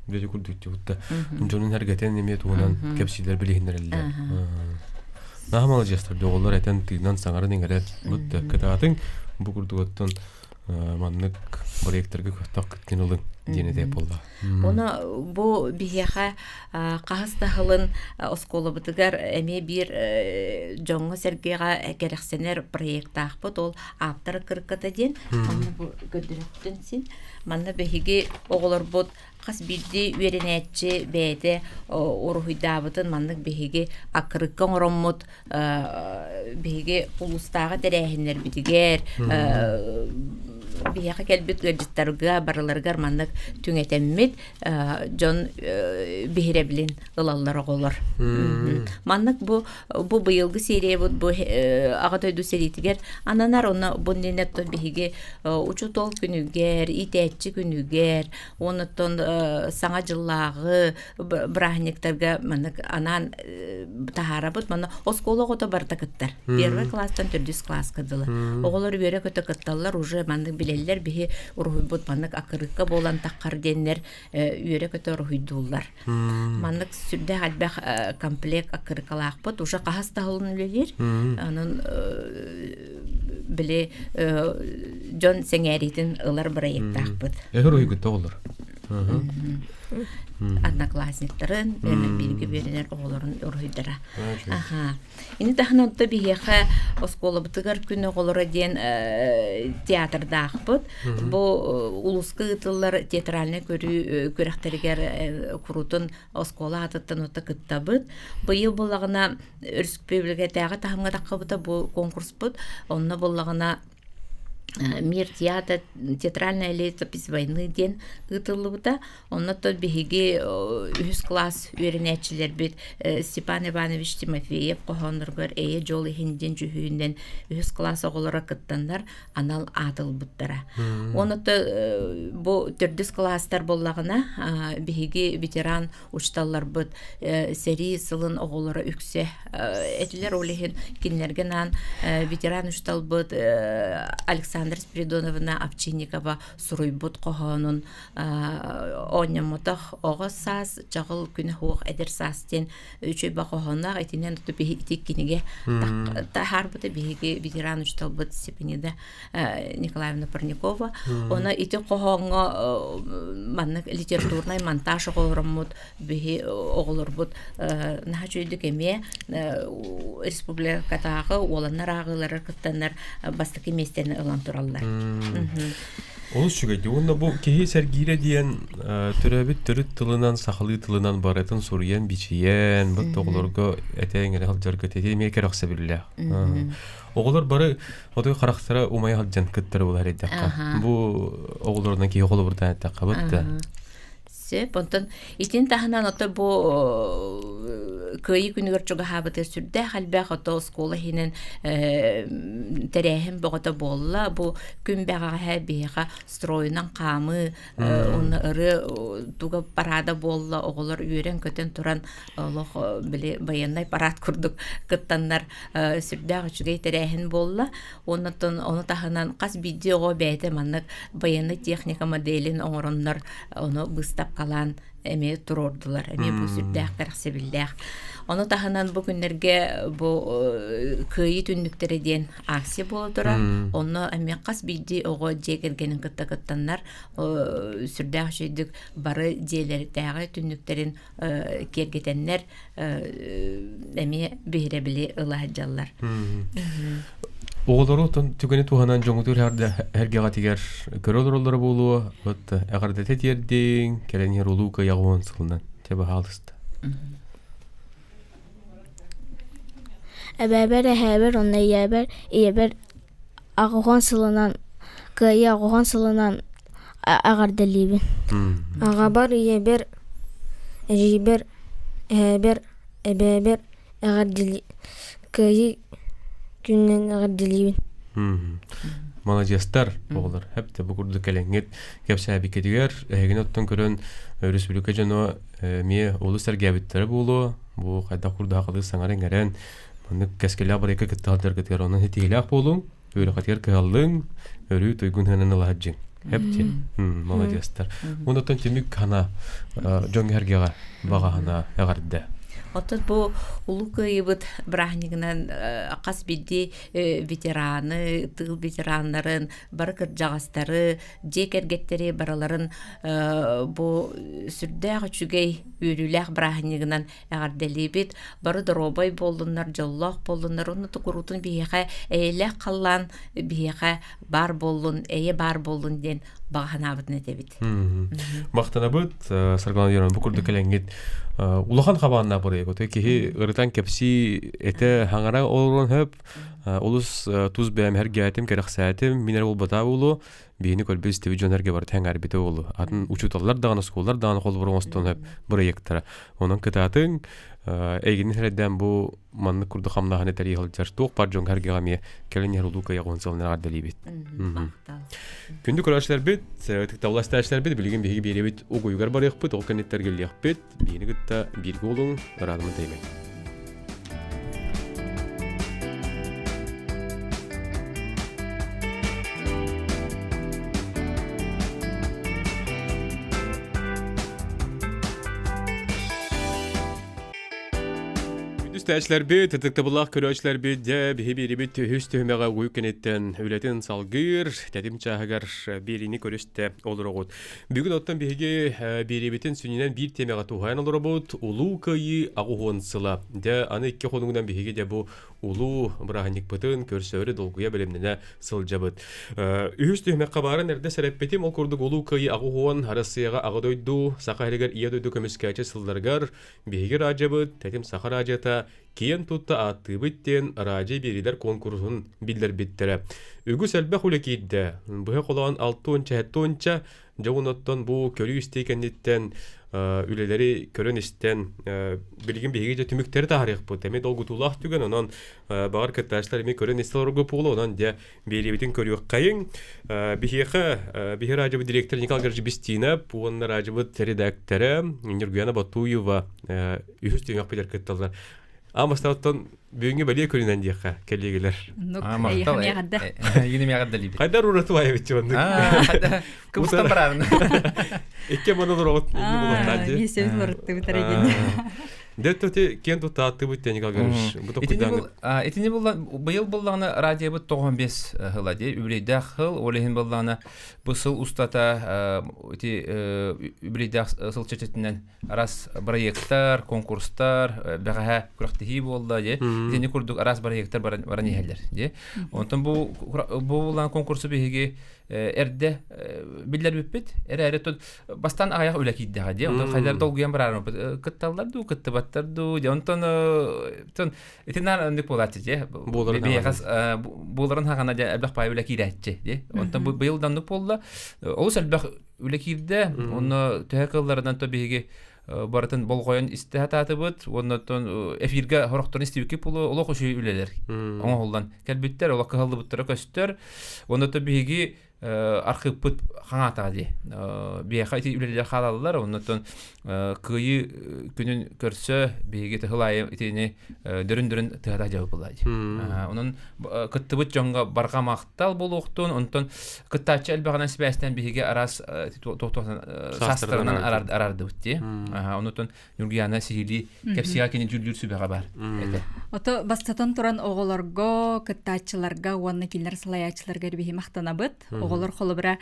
Дьэ курдук будта дьонун эргэтэн эмиэ туһунан кэпсиилэр билиһиннэрэллэр. Наһаа маладьыастар оҕолор этэн тыынан саҥаран иҥэрэн бутта кытаатыҥ бу курдук оттон маннык проекторга көхтөх кыттын ылыҥ диэн этэ буолла. Оны бу биһиэхэ хаһыс да сылын оскуолабытыгар эмиэ биир дьоҥҥо-сэргэҕэ кэрэхсэнэр проектаахпыт. Ол ааптар кырката диэн. Онно бу көрдөрөттөн син. Манна биһиги оҕолорбут хас биирдии үөрэнээччи бэйэтэ уруһуйдаабытын маннык биһиги аккырыкка оҥороммут биһиги улуустааҕы тэрээһиннэрбитигэр биһиэхэ кэлбит ыалдьыттарга барыларыгар маннык түҥэтэммит дьон биһирэбилин ылаллар оҕолор. Маннык бу бу быйылгы сериябыт бу Аҕа дойду сэриитигэр ананар онно бу иннинэ биһиги учуутал күнүгэр, иитээччи күнүгэр, оннуттан саҥа дьыллааҕы бырааһынньыктарга маннык анаан таһаарабыт. Манна оскуола оҕото барыта кыттар. Первый класстан төрдүс класска дылы. Оҕолор үөрэ-көтө кытталлар, уже маннык билэллэр, биһи уруһуйбут маннык акырыкка буолан таххар диэннэр үөрэ-көтө уруһуйдууллар. Маннык сүрдээх элбэх комплект акырыкалаахпыт. Уже хаһыс да сылын үлэлиир. Онон били дьон сэҥээриитин ылар бырайыактаахпыт. Эһэр уһуйгут оҕолор. Одноклассниктарын, бииргэ үөрэнэр оҕолорун уруһуйдара. Аха. Ини таһынан онто биһиэхэ оскуолабытыгар күн оҕолоро диэн театрдаахпыт. Бу улууска ыытыллар театральнай көрүү күрэхтэригэр куруутун оскуола аатыттан ута кыттабыт. Быйыл буоллаҕына өрөспүүбүлүкэтээҕи таһымҥа таххыбыта бу конкурспут. Онно буоллаҕына Мир театр театральная летопись войны диэн ыытыллыбыта. Онно биһиги үһүс класс үөрэнээччилэрбит Степан Иванович Тимофеев хоһоонноругар «Эйэ дьол иһин» диэн дьүһүйүнэн үһүс класс оҕолоро кыттаннар анал аат ылбыттара. Онно бу төрдүс класстар буоллаҕына биһиги ветеран учууталларбыт сэрии сылын оҕолоро үксэ этилэр. Ол иһин кинилэргэ анаан ветеран учууталбыт Александра Спиридоновна Овчинникова суруйбут хоһоонун оонньоммотох оҕо саас чаҕыл күнэ суох эдэр саас диэн үчүгэй хоһоонноох итинэн ити кинигэ таһаарбыта биһиги ветеран учууталбыт Степанида Николаевна Парникова. Она ити хоһооҥҥо маннык литературнай монтаж оҕолороммут биһи оҕолорбут наһаа үчүгэйдик эмиэ республикатааҕы уоланнар ааҕыыларар кыттаннар бастакы миэстэни ылан тураллар. Олус үчүгэй. Уонна бу киһи сэргиирэ диэн төрөөбүт төрүт тылынан, сахалыы тылынан барытын суруйан, бичийэн, бу оҕолорго этэҥ эрэ сылдьарга эмиэ кэрэхсэбиллээх. Оҕолор бары отой харахтара умайа сылдьан кыттар буолар эттэххэ. Бу оҕолорунан киһи холобурдаан эттэххэ бытта. Сөп. Онтон итин таһынан ото бу Кыайыы күнүгэр чугаһаабытыгар сүрдээх элбэх ото оскуола иһинэн тэрээһин бөҕөтө буолла. Бу күн бэҕэҕэһээ биһиэхэ стройунан хаамыы уонна ырыа туга парада буолла. Оҕолор үөрэн-көтөн туран олох били байыаннай парад курдук кыттаннар сүрдээх үчүгэй тэрээһин буолла. Оннуттан ону таһынан хас биирдии оҕо бэйэтэ маннык военнай техника моделин оҥороннор ону быыстапкалаан эмиэ туруордулар. Эмиэ бу сүрдээх кэрэхсэбиллээх. Ону таһынан бу күннэргэ бу Кыайыы түннүктэрэ диэн акция буола турар. Онно эмиэ хас биирдии оҕо дьиэ кэргэнин кытта кыттаннар сүрдээх үчүгэйдик бары дьиэлэрдээҕи түннүктэрин киэргэтэннэр эмиэ биһирэбили ыла сылдьаллар. Оҕолору түгэни туһанан дьоҥутур эргэҕэтигэр көрө олороллоро буолуо, вот эҕэрдэтэ тиэрдиҥ, кэлэн иһэр улуу кыайаҕын сылынан те баһаалыста. Эбээбэр, эһээбэр уонна ийэбэр, ийэбэр аҕыһын сылынан, кыайыы аҕыһын сылынан эҕэрдэлиибин. Аҕабар, ийэбэр, эдьиийбэр, эһээбэр. Эбээбэр эҕэрдэлии Кыайыы күнүнэн эҕэрдэлиибин. Маладьыастар оҕолор хэп бу курдук кэлэҥҥит кэпсээбиккитигэр эһигини оттон көрөн өрөспүүбүлүкэ дьоно эмиэ олус сэргээбиттэрэ буолуо бу хайдах курдук сахалыы саҥара иҥэрэн маннык кэскиллээх барыйга кытта сылдьаргытыгар онон ситиһиилээх буолуҥ үөрэххитигэр кыһаллыҥ өрүү туйгун сыанан ылаһадьыҥ хэп маладьыастар онтон түмүк хана дьон эргэҕэ баҕа хана эҕэрдэ Оттон бу Улуу Кыайыыбыт бырааһынньыгынан хас биирдии ветераны, тыыл ветераннарын, бары кырдьаҕастары, дьиэ кэргэттэри барыларын бу сүрдээх үчүгэй үөрүүлээх бырааһынньыгынан эҕэрдэлиибит. Бары доруобай буоллуннар, дьоллоох буоллуннар, уонна куруутун биһиэхэ эйэлээх халлаан биһиэхэ баар буоллун, эйэ баар буоллун диэн баҕа санаабытын этэбит. Махтанабыт, Саргылана Юрьевна, бу курдук кэлэҥҥит улахан хабааннаах бырайыак. Киһи ырытан кэпсии этэ хаҥара олорон хөп, олус тус бэйэм эргээтим, кэрэхсээтим, мин эрэ буолбатаа буолуо, биһини көрбүт истибит дьон эргэ барыта эҥээрбитэ буолуо. Атын учууталлар даҕаны, оскуолалар даҕаны холобур оҥостон хөп бырайыактара. Онон кытаатыҥ, эйигин сэрэйдээн бу маннык курдук хамнаһыны тэрийэ сылдьар туох баар дьоҥҥо эргэҕэ эмиэ кэлин иһэр улуу кыайа сылынан эҕэрдэлиибит. Күндү көрөөччүлэрбит, ытыктабыллаах истээччилэрбит, билигин биһиги биэрэбит угуйугар барыахпыт, ол кэнниттэн эргиллиэхпит. Биһини кытта бииргэ олуҥ, ыраатымын тэйимэҥ. Үстээчилэрбит, ытыктабыллаах көрөөччүлэрбит, дьэ, биһи биэрибит үһүс түһүмэҕэ угуй кэнниттэн үлэтин салгыыр, тэтим чааһыгар биэриини көрүстэ олороҕут. Бүгүн оттон биһиги биэриибитин сүнньүнэн биир тиэмэҕэ туһаайан олоробут, Улуу Кыайыы аҕыс сыла. Дьэ, аны икки хонугунан биһиги дьэ бу улуу бырааһынньыкпытын көрсөөрү долгуйа бэлэмнэнэ сылдьабыт. Үһүс түһүмэххэ баарын эрдэ сэрэппитим, ол курдук Улуу Кыайыы 80 Арассыыйаҕа Аҕа дойду, Саха сиригэр Ийэ дойду көмүскээччи сылларыгар биһиги радиобыт, Тэтим Саха радиота киэн тутта ааттыыбыт диэн радио биэриилэр куонкуруһун биллэрбиттэрэ. Үгүс элбэх үлэ киирдэ. Быһа холоон 6 уонча дьэ оттон бу көрүү-истии кэнниттэн үлэлэри көрөн-истэн билигин биһиги дьэ түмүктэри таһаарыахпыт. Эмиэ долгутуулаах түгэн, онон баҕар кыттааччылар эмиэ көрөн-истэ олорго буолуо, онон дьэ биэриибитин көрүөххэйиҥ. Биһиэхэ биһи радиобыт директор Николай Георгиевич Бестинов уонна радиобыт редактора Нюргуяна Батуева үһүс түһүмэхпитигэр кытталлар. Аан бүгүҥҥү бэлиэ күнүнэн диэххэ кэлиэгилэр. Махтал. Эйигин эмиэ эҕэрдэлиибит. Хайдар ураты баайбытчы оннук. Кыбыстан бараарын. Икки маны олороҕут инни булуохтаан дии. Миэсэбит уларыттыбыт эрэ Дэ төти киэн туттааттыбыт диэн Николай Гаврилович. Бу токуйдаан. Итини булла быйыл буллаҕына радиобыт 95 сыла дии үбүлүйдээх сыл ол иһин буллаҕына бу сыл устата ити үбүлүйдээх сыл чечетинэн араас бырайыактар, конкурстар, бэҕэһээ күрэхтэһии буолла дии. Итини курдук араас бырайыактар баран, баран иһэллэр дии. Онтон бу бу булан конкурсу биһиги эрдэ биллэрбиппит. Эрээри тут бастаан аҕыйах үлэ киирдэҕэ дии. Онтон хайдар долгуйан бараарбыт кытталлар дуу, кыттыбаттар дуу дии. Онтон итиннэр оннук буолааччы дии. Биһиэхэ буоларын хаҕана дьэ элбэх баай үлэ киирээччи дии. Онтон быйыл да оннук буолла. Олус элбэх үлэ киирдэ. Онно төһө кыалларынан то биһиги барытын болҕойон истэ сатаатыбыт. Уонна оттон эфиргэ хорохторун истибиккит буолуо олох үчүгэй үлэлэр оҥоһуллан кэлбиттэр, олох кыһаллыбыттара көстөр. Уонна то биһиги архыыппыт хаҥаатаҕа дии. Биһиэхэ ити үлэлэр хаалаллар. Оннуттан Кыайыы күнүн көрсө биһиги тыһыл аайы итини дөрүн-дөрүн тыһата дьабылла дии. Онон кыттыбыт дьоҥҥо барҕа махтал буолуохтун, онтон кыттааччы элбэҕинэн сибээстээн биһиги араас саастарынан арардыбыт дии. Онутун Ньургуяна сиһилии кэпсиэҕэ кини дьүүллүүр сүбэҕэ бар этэ. Ото бастатан туран оҕолорго, кыттааччыларга уонна кинилэр салайааччыларга биһи махтанабыт. Оҕолор холобура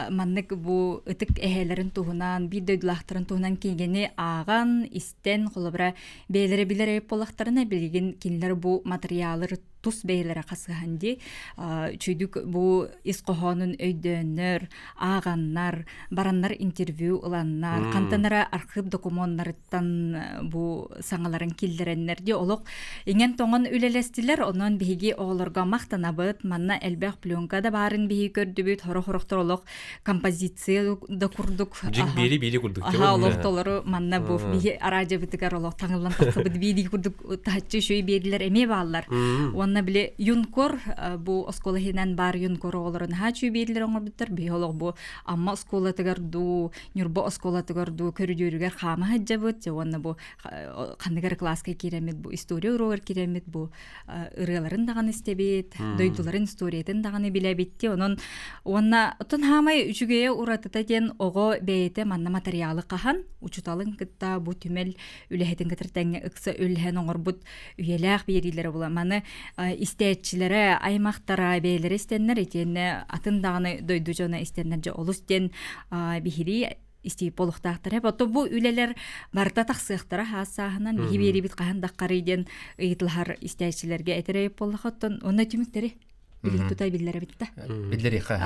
маннык бу ытык эһээлэрин туһунан, биир дойдулаахтарын туһунан кинигэни ааҕан, истэн, холобура бэйэлэрэ билэр эбит буоллахтарына, билигин кинилэр бу матырыйаалы тус бэйэлэрэ хасыһан дии үчүйдүк бу ис хоһоонун өйдөөннөр, ааҕаннар, бараннар интервью ыланнар, хантан эрэ архыып докумуоннарыттан бу саҥаларын киллэрэннэр дии олох иҥэн-тоҥон үлэлэстилэр. Онон биһиги оҕолорго махтанабыт. Манна элбэх пленка да баарын биһиги көрдүбүт. Хорох-хорохтор олох композиция да курдук. Дьиҥ биэри-биэри курдук. Аха, олох толору манна бу биһи араадьабытыгар олох таҥыллан тахсыбыт биири курдук таһыччы үчүгэй биэрилэр эмиэ бааллар. Уонна били юнкор бу оскуола иһинэн баар юнкор оҕолорун наһаа үчүгэй биэрилэр оҥорбуттар. Биһи олох бу Амма оскуолатыгар дуу, Ньурба оскуолатыгар дуу көрүдүөрүгэр хаама сылдьабыт. Уонна бу ханнык эрэ кылааска киирэммит бу история уруогар киирэммит бу ырыаларын даҕаны истэбит, дойдуларын историятын даҕаны билэбит. Онон уонна оттон хаамай үчүгэйэ уратыта диэн оҕо бэйэтэ манна матырыйаалы хаһан учуталын кытта бу түмэл үлэһитин кытары тэҥҥэ ыкса үлэһэн оҥорбут үйэлээх биэриилэрэ була. Маны истээччилэрэ, аймахтара бэйэлэрэ истэннэр итиэннэ атын даҕаны дойду дьоно истэннэр дьэ олус диэн биһирии истиип олохтоохтор. Ото бу үлэлэр барыта тахсыахтара хаас сааһынан биһи биэрибит хаһан даххарый диэн ыйытылаһар истээччилэргэ этэрэй буоллахоттон онно түмүктэри билин тута биллэр эбит да. Биллэриэххэ.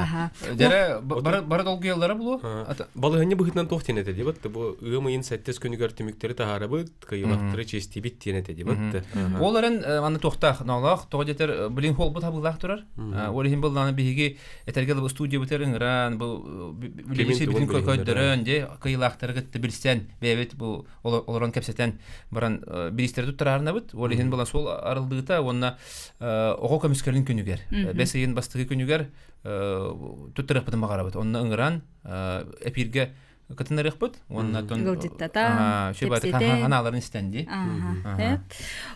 Дьэрэ бары бары долгуйаллара булуо. Балыһынньа быһыытынан туох диэн этэ дибат бу ыам ыйын сэттис күнүгэр түмүктэри таһаарабыт, кыйылахтары чиэстибит диэн этэ дибат. Ол эрэн аны туохтаах ноолоох тоҕо диэтэр билин холбут хабыылаах турар. Ол иһин быллааны биһиги этэргэ дылы студиябытыгар ыҥыран бу билигин көрдөрөн дьэ кыйылаахтары кытта билсэн бэйэбит бу олорон кэпсэтэн баран бириистэри туттараарынабыт. Ол иһин була суол арылдыыта уонна оҕо көмүскэлин күнүгэр бэс ыйын бастакы күнүгэр туттарыахпытын баҕарабыт. Онно ыҥыран эпииргэ кытыннарыахпыт уонна тон ыалдьыттата кэпсэтэн ханааларын истэн дии.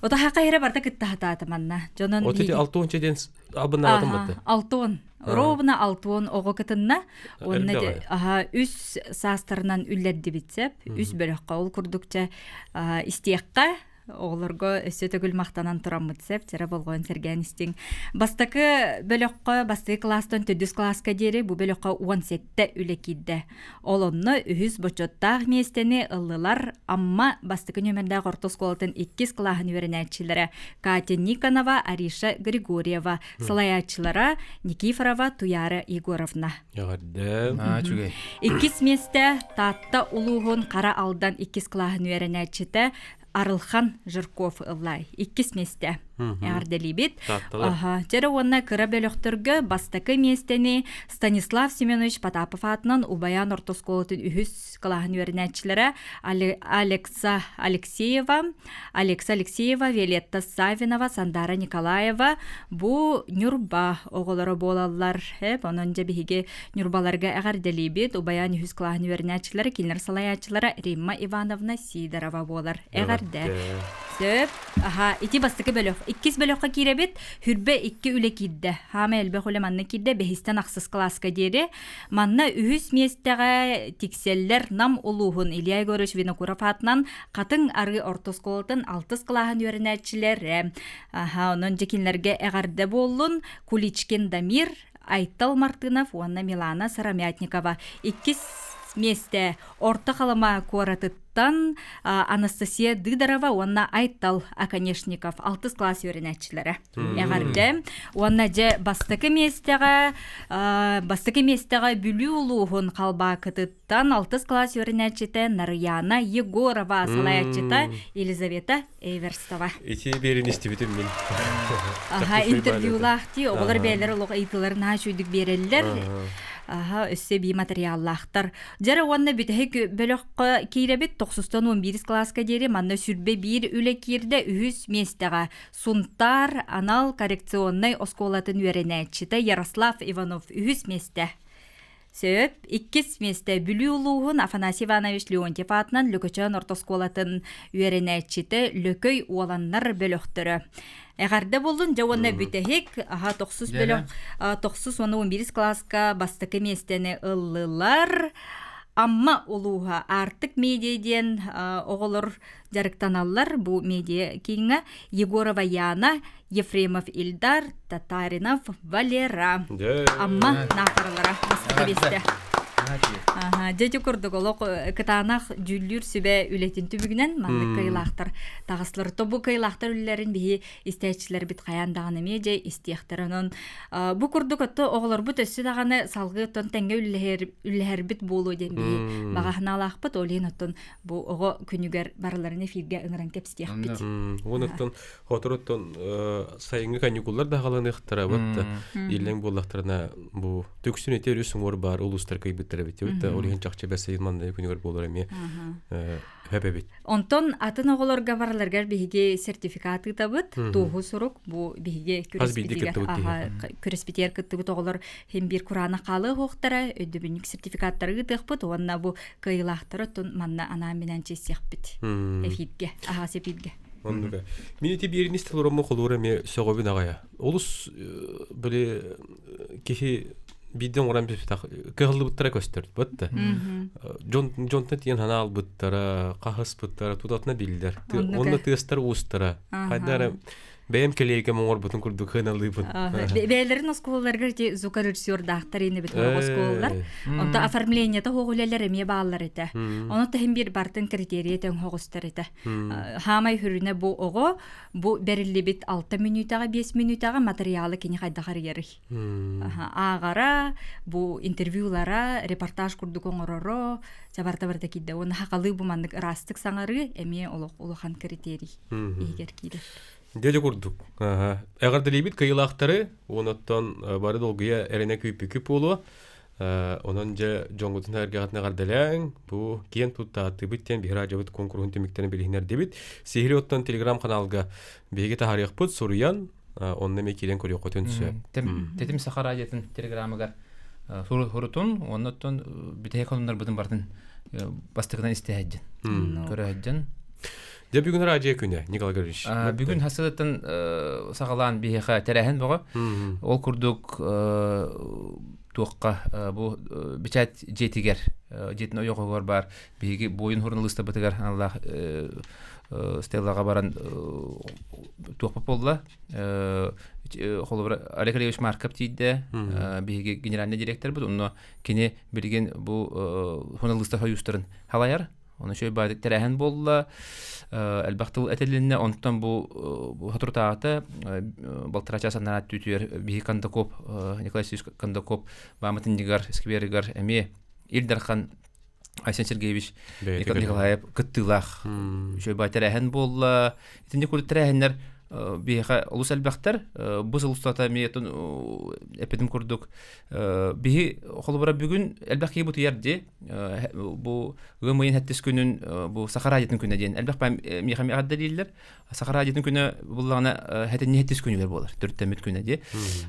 Ото хака хера барта кыттаһатаата манна. Дьонон От ити алтуонча диэн албыннаабатым батты. Алтуон. Ровно алтуон оҕо кытынна. Уонна аха үс саастарынан үллэрдибит сеп. Үс бөлөххө ол курдукча истиэххэ оҕолорго өссө төгүл махтанан тураммыт сеп чара болҕойон сэргээн истиҥ. Бастакы бөлөххө бастакы кылаастан төрдүс кылааска диэри бу бөлөххө 17 үлэ киирдэ. Ол онно үһүс бочуоттаах миэстэни ыллылар Амма бастакы нүөмэрдээх орто оскуолатын иккис кылааһын үөрэнээччилэрэ Катя Никонова, Ариша Григорьева, салайааччылара Никифорова Туяра Егоровна. Эҕэрдэ. Үчүгэй. Иккис миэстэ Таатта улууһун Хара Алдан иккис кылааһын үөрэнээччитэ Арылхан Жирков ыллай. Иккис миэстэ. Эҕэрдэлиибит. Дьэрэ уонна кыра бөлөхтөргө бастакы миэстэни Станислав Семенович Потапов аатынан Убайаан орто оскуолатын үһүс кылааһын үөрэнээччилэрэ Алекса Алексеева, Алекса Алексеева, Виолетта Савинова, Сандара Николаева бу Ньурба оҕолоро буолаллар. Онон дьэ биһиги Ньурбаларга эҕэрдэлиибит. Убайаан үһүс кылааһын үөрэнээччилэрэ, кинилэр салайааччылара Римма Ивановна Сидорова буолар. Эҕэрдэ. Сөп. Аха, ити бастакы бөлөх. Иккис бөлөххө киирэбит. Хүрбэ икки үлэ киирдэ. Хаама элбэх үлэ манна киирдэ. Бэһистэн ахсыс кылааска диэри. Манна үһүс миэстэҕэ тиксэллэр Нам улууһун Илья Егорович Винокуров аатынан Хатыҥ Арыы орто оскуолатын алтыс кылааһын үөрэнээччилэрэ. Аха, онон дьэ кинилэргэ эҕэрдэ буоллун. Куличкин Дамир, Айтал Мартынов уонна Милана Сыромятникова. Иккис миэстэ Орто Халыма куоратыттан Анастасия Дыдарова уонна Айтал Оконешников алтыс класс үөрэнээччилэрэ. Эҕэрдэ. Уонна дьэ бастакы миэстэҕэ бастакы миэстэҕэ Бүлүү улууһун Халбаакытыттан алтыс класс үөрэнээччитэ Нарыяна Егорова салайааччыта Елизавета Эверстова. Ити биэрин истибитим мин. Аха, интервьюлаах дии, оҕолор бэйэлэр олох ыйытыыларын наһаа үчүгдүк биэрэллэр. Аха, өссө бии материаллаахтар. Дьэрэ уонна бүтэһик бөлөххө киирэбит тохсустан он биирис кылааска диэри манна сүрбэ биир үлэ киирдэ үһүс миэстэҕэ Сунтаар анал коррекционнай оскуолатын үөрэнээччитэ Ярослав Иванов үһүс миэстэ. Сөп. Иккис миэстэ Бүлүү улууһун Афанасий Иванович Леонтьев аатынан Лөкөчөөн орто оскуолатын үөрэнээччитэ Лөкөй уоланнар бөлөхтөрө. Эҕэрдэ буоллун дьэ уонна бүтэһик аха тохсус бөлөх тохсус уонна он биирис кылааска бастакы миэстэни ыллылар. Амма улууһа Аартык медиа диэн оҕолор дьарыктаналлар бу медиа кииҥҥэ Егорова Яна, Ефремов Ильдар, Татаринов Валера. Амма наахаралара бастакы миэстэ. Аха, дьэ курдук олох кытаанах дьүүллүүр сүбэ үлэтин түмүгүнэн маннык кыайыылаахтар таҕыстылар. То бу кыайыылаахтар үлэлэрин биһи истээччилэрбит хайаан даҕаны эмиэ дьэ истиэхтэр. Онон бу курдук отто оҕолорбут өссө даҕаны салгыы оттон тэҥҥэ үллэһэрбит буолуо диэн биһи баҕаһынаалаахпыт. Ол иһин оттон бу оҕо күнүгэр барыларын эфиргэ ыҥыран кэпсиэхпит. Уон оттон Хоторуттан сайыҥҥы каникуллар да хааланыахтара бытта иллэҥ буоллахтарына бу түксүн ити өрүс уҥуор баар улуустар кыйбыттар эбит бытта ол иһин чахчы бэс сайын манна күнүгэр буолар эмиэ хөп эбит. Онтон атын оҕолорго барыларыгар биһиги сертификат ыытабыт, туоһу сурук бу биһиги күрэспитигэр кыттыбыт оҕолор хим биир кураанах хаалыа суохтара, өйдөбүнньүк сертификаттары ыытыахпыт уонна бу кыайыылаахтары оттон манна анаан-минээн чэйсиэхпит эфиргэ, аһаас эфиргэ. Оннуга. Мин ити биэрин истэн олороммун холуура эмиэ сөҕөбүн аҕайа. Олус били киһи биирдэ оҥорон биспитэх кыһаллыбыттара көстөр бытта. Дьон дьонтон тиийэн санаа албыттара, хаһыспыттара тутатына биллэр. Онно тыастар уустара. Хайда эрэ бэйэм кэлиэйкэм оҥорбутун курдук хыналыыбын. Бэйэлэрин оскуолаларыгар ити звукорежиссердаахтар ини бит оскуолалар. Онто оформлениета хуох үлэлэр эмиэ бааллар этэ. Ону таһын биир бартын критерийэ тэҥ хоҕустар этэ. Хаамай хүрүнэ бу оҕо бу бэриллибит 6 мүнүүтэҕэ 5 мүнүүтэҕэ материалы кини хайдах арыйарый? Ааҕара, бу интервьюлара, репортаж курдук оҥороро, чабарта барыта киирдэ. Уонна хахалыы бу маннык ыраастык саҥарыы эмиэ олох улахан критерий иһигэр киирэр. Дьэ курдук. Эҕэрдэлиибит кыйылаахтары, уонуттан бары долгуйа эрэнэ күүппүкү буолуо. Онон дьэ дьоҥҥутун эргэҕитин эҕэрдэлээҥ, бу киэн туттааттыыбыт диэн биһиги радиобыт куонкуруһун түмүктэрин билиһиннэрдибит. Сиһили оттон телеграм-каналга биһиги таһаарыахпыт, суруйан, онно эмиэ киирэн көрүөххүтүн сөп. Тэтим Саха радиотын телеграмыгар сурутун, онно оттон бүтэһик сонуннарбытын барытын бастакынан истэ сылдьын, көрө сылдьын. Дьэ бүгүн радио күнэ, Николай Гаврильевич. Бүгүн хасыттан саҕалаан биһиэхэ тэрээһин бөҕө. Ол курдук туохха бу бичээт дьиэтигэр дьиэтин ойоҕоһугар баар биһиги буойун суруналыыстарбытыгар аналлаах стеллаҕа баран туохпут буолла холобура Олег Алексеевич Марков тиийдэ биһиги генеральный директорбыт онно кини билигин бу суруналыыстар союзтарын халайар Оны үчүгэй баайдык тэрээһин буолла, элбэх тыл этилиннэ, онтон бу соторутааҕыта балтараа чаас анараа түүтүгэр биһи Кондаков, Николай Васильевич Кондаков бааматынньыгар, скверигэр эмиэ Ил Дархан Айсен Сергеевич Николаев кыттыылаах үчүгэй баай тэрээһин буолла. Итинник курдук тэрээһиннэр биһиэхэ олус элбэхтэр. Бу сыл устата эмиэ эппитим курдук биһи холобура бүгүн элбэх киһи бутуйар дии бу ыам ыйын хэттис күнүн бу Саха радиотын күнэ диэн элбэх миэхэ эҕэрдэлииллэр. Саха радиотын күнэ буллаҕына хэтинни хэттис күнүгэр буолар, төрүттэммит күнэ дии.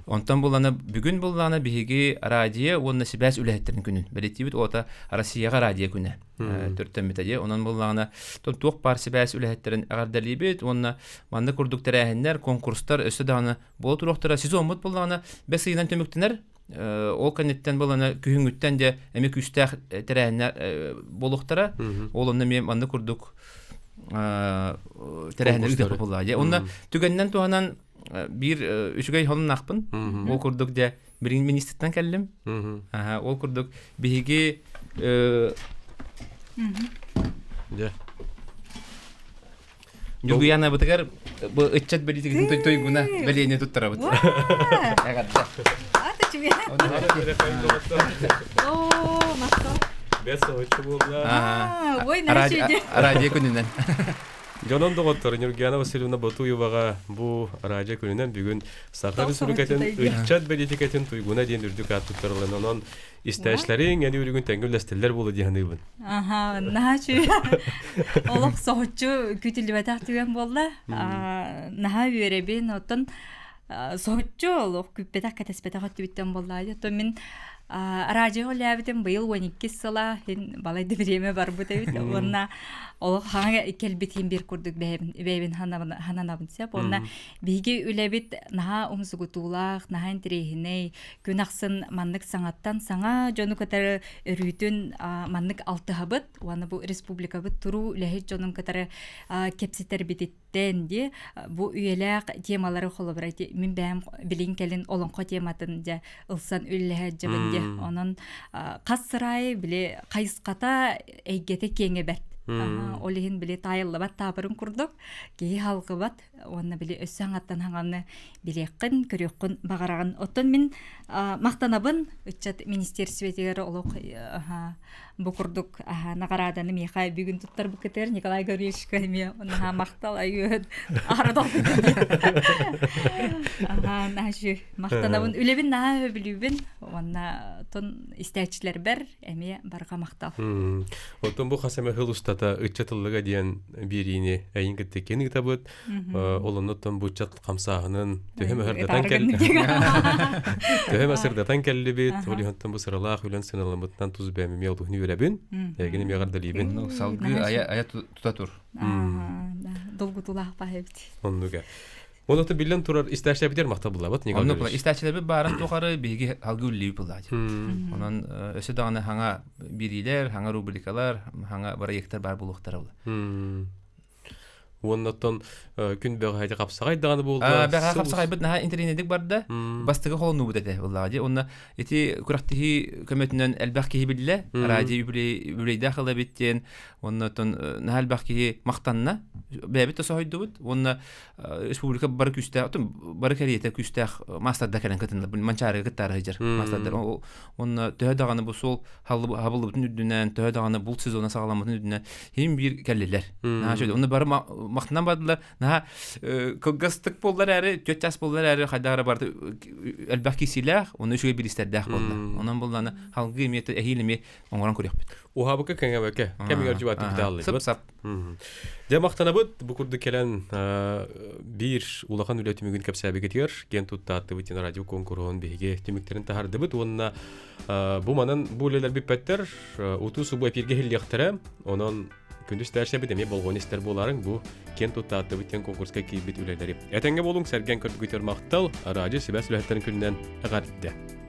Онтон буллаҕына бүгүн буллаҕына биһиги радио уонна сибээс үлэһиттэрин күнүн бэлиэтиибит. Ота Россияҕа радио күнэ төрүттэммитэ дии. Онон буллаҕына туох баар сибээс үлэһиттэрин эҕэрдэлиибит уонна маннык курдук тэрээһиннэр, конкурстар өссө даҕаны буола туруохтара. Сезоммут буллаҕына бэс ыйынан түмүктэнэр. Ол кэнниттэн буолана күһүҥҥүттэн дьэ эмиэ күүстээх тэрээһиннэр буолуохтара. Ол онно эмиэ маннык курдук тэрээһиннэр ыытыахпыт буоллаҕа дьэ. Онно түгэнинэн туһанан биир үчүгэй сонуннаахпын. Ол курдук дьэ билигин министртэн кэллим. Ол курдук биһиги Дьэ. Ньургуйаанабытыгар бу ыччат бэлиитикэтин туйгуна бэлиэни туттарабыт. Эҕэрдэ. Оо, махтал. Бэс соһуччу буолла. Ой, наша Радио күнүнэн. Дьонон доҕоттор Ньургуяна Васильевна Ботуеваҕа бу радио күнүнэн бүгүн Саха Республикатын ыччат бэлиитикэтин туйгуна диэн үрдүк аат туттарылын. Онон истээчлэриҥ эни үрүгүн тэҥҥэ үллэстэллэр буолуо дии саныыбын. Аха, наһаа үчүгэй. Олох соһуччу күүтүллүбэтэх түгэн буолла. Наһаа үөрэбин. Оттон соһуччу олох күүппэтэх, кэтэспэтэх өттүбүттэн буолла. Оттон мин радио үлээбитим быйыл 12 сыла хин балай да бириэмэ барбыт эбит. Уонна олох хаҥа кэлбит хин биир курдук бэйэбин хананабын сөп. Уонна биһиги үлэбит наһаа умсугутуулаах, наһаа интэриэһинэй, күн ахсын маннык саҥаттан саҥа дьону кытары өрүүтүн маннык алтыһабыт уонна бу республикабыт туруу үлэһит дьонун кытары кэпсэтэрбититтэн ди бу үйэлээх темалары холобура мин бэйэм билин кэлин олоҥхо тематын дьэ ылсан үллэһэ дьабын ди. де. Онон хас сырай били хайысхата эйгете киэҥэ бэрт. Ол иһин били таайыллыбат таабырын курдук киһи халгыбат уонна били өссө хаҥаттан хаҥаны билиэххин, көрүөххүн баҕараҕын. Оттон мин махтанабын ыччат министиэрстибэтигэр олох бу курдук наҕарааданы миэхэ бүгүн туттарбыккытыгар Николай Гаврильевичка эмиэ наһаа махтал айыыһыт аһара наһаа махтанабын үлэбин наһаа өбүлүүбүн уонна тон истээччилэрбэр эмиэ барҕа махтал. Оттон бу хас эмэ сыл устата ыччат ыллыга диэн биэриини эйин кытта киэн ыытабыт. Ол оннуттан бу ыччат хамсааһынын төһө мөһөрдатан кэл төһө сырдатан кэллибит. Ол иһинтэн бу сыралаах үлэн сыналаммытынан тус бэйэм эмиэ олуһун үөрэбин. Эйигин эмиэ эҕэрдэлиибин. Салгыы айа айа тута тур. Долгутулаах баһыбит. Оннуга. Онута биллэн турар истээччилэрбитигэр махтал булабыт. Оннук була. Истээччилэрбит баарын тухары биһиги алгы үллүүбүт булаачы. Онон өссө даҕаны хаҥа биэриилэр, хаҥа рубрикалар, хаҥа проекттар баар буолуохтара була. Уонна оттон күн бөҕөһө хапсаҕай даҕаны буолла. Бэҕэһээ хапсаҕайбыт наһаа интэриниэтик барда. Бастакы холонуубут этэ буоллаҕа дии. Онно ити күрэхтэһии көмөтүнэн элбэх киһи биллэ. Радио юбилейдаах ыл эбит диэн. Онно оттон наһаа элбэх киһи махтанна. Бэйэбит да соһуйдубут. Уонна республика бары күүстээх, бары кэриэтэ күүстээх маастардар кэлэн кытынна. Манчаарыга кыттаары сылдьар маастардар. Онно төһө даҕаны бу суол хабыллыбытын үрдүнэн, төһө даҕаны булт сезона саҕаламмытын үрдүнэн хим биир кэллилэр. Наһаа үчүгэй. Онно бары махтанан бардылар. Наһаа кылгастык буоллар эрээри, түөрт чаас буоллар эрээри, хайдах эрэ барыта элбэх киирсиилээх, онно үчүгэй бириистэрдээх буолла. Онон буоллаҕына халгыы эмиэ эһиил эмиэ оҥорон көрүөхпүт. Уһаабыкка кэҥээбэккэ, кэмигэр дьубааттык битааллыбыт. Сып-сап. Дьэ махтанабыт бу курдук кэлэн биир улахан үлэ түмүгүн кэпсээбикитигэр киэн туттааттыбыт диэн радио куонкуруһун биһиги түмүктэрин таһардыбыт уонна бу манан бу үлэлэр бүппэттэр утуу субу эпиргэ иһиллиэхтэрэ онон күндү истээччилэрбит эмиэ болҕойон истэр буолаарыҥ бу киэн туттааттыбыт диэн конкурска киирбит үлэлэри этэҥҥэ буолуҥ сэргэн көрбүгүтүгэр махтал радио сибээс үлэһиттэрин күнүнэн эҕэрдэ.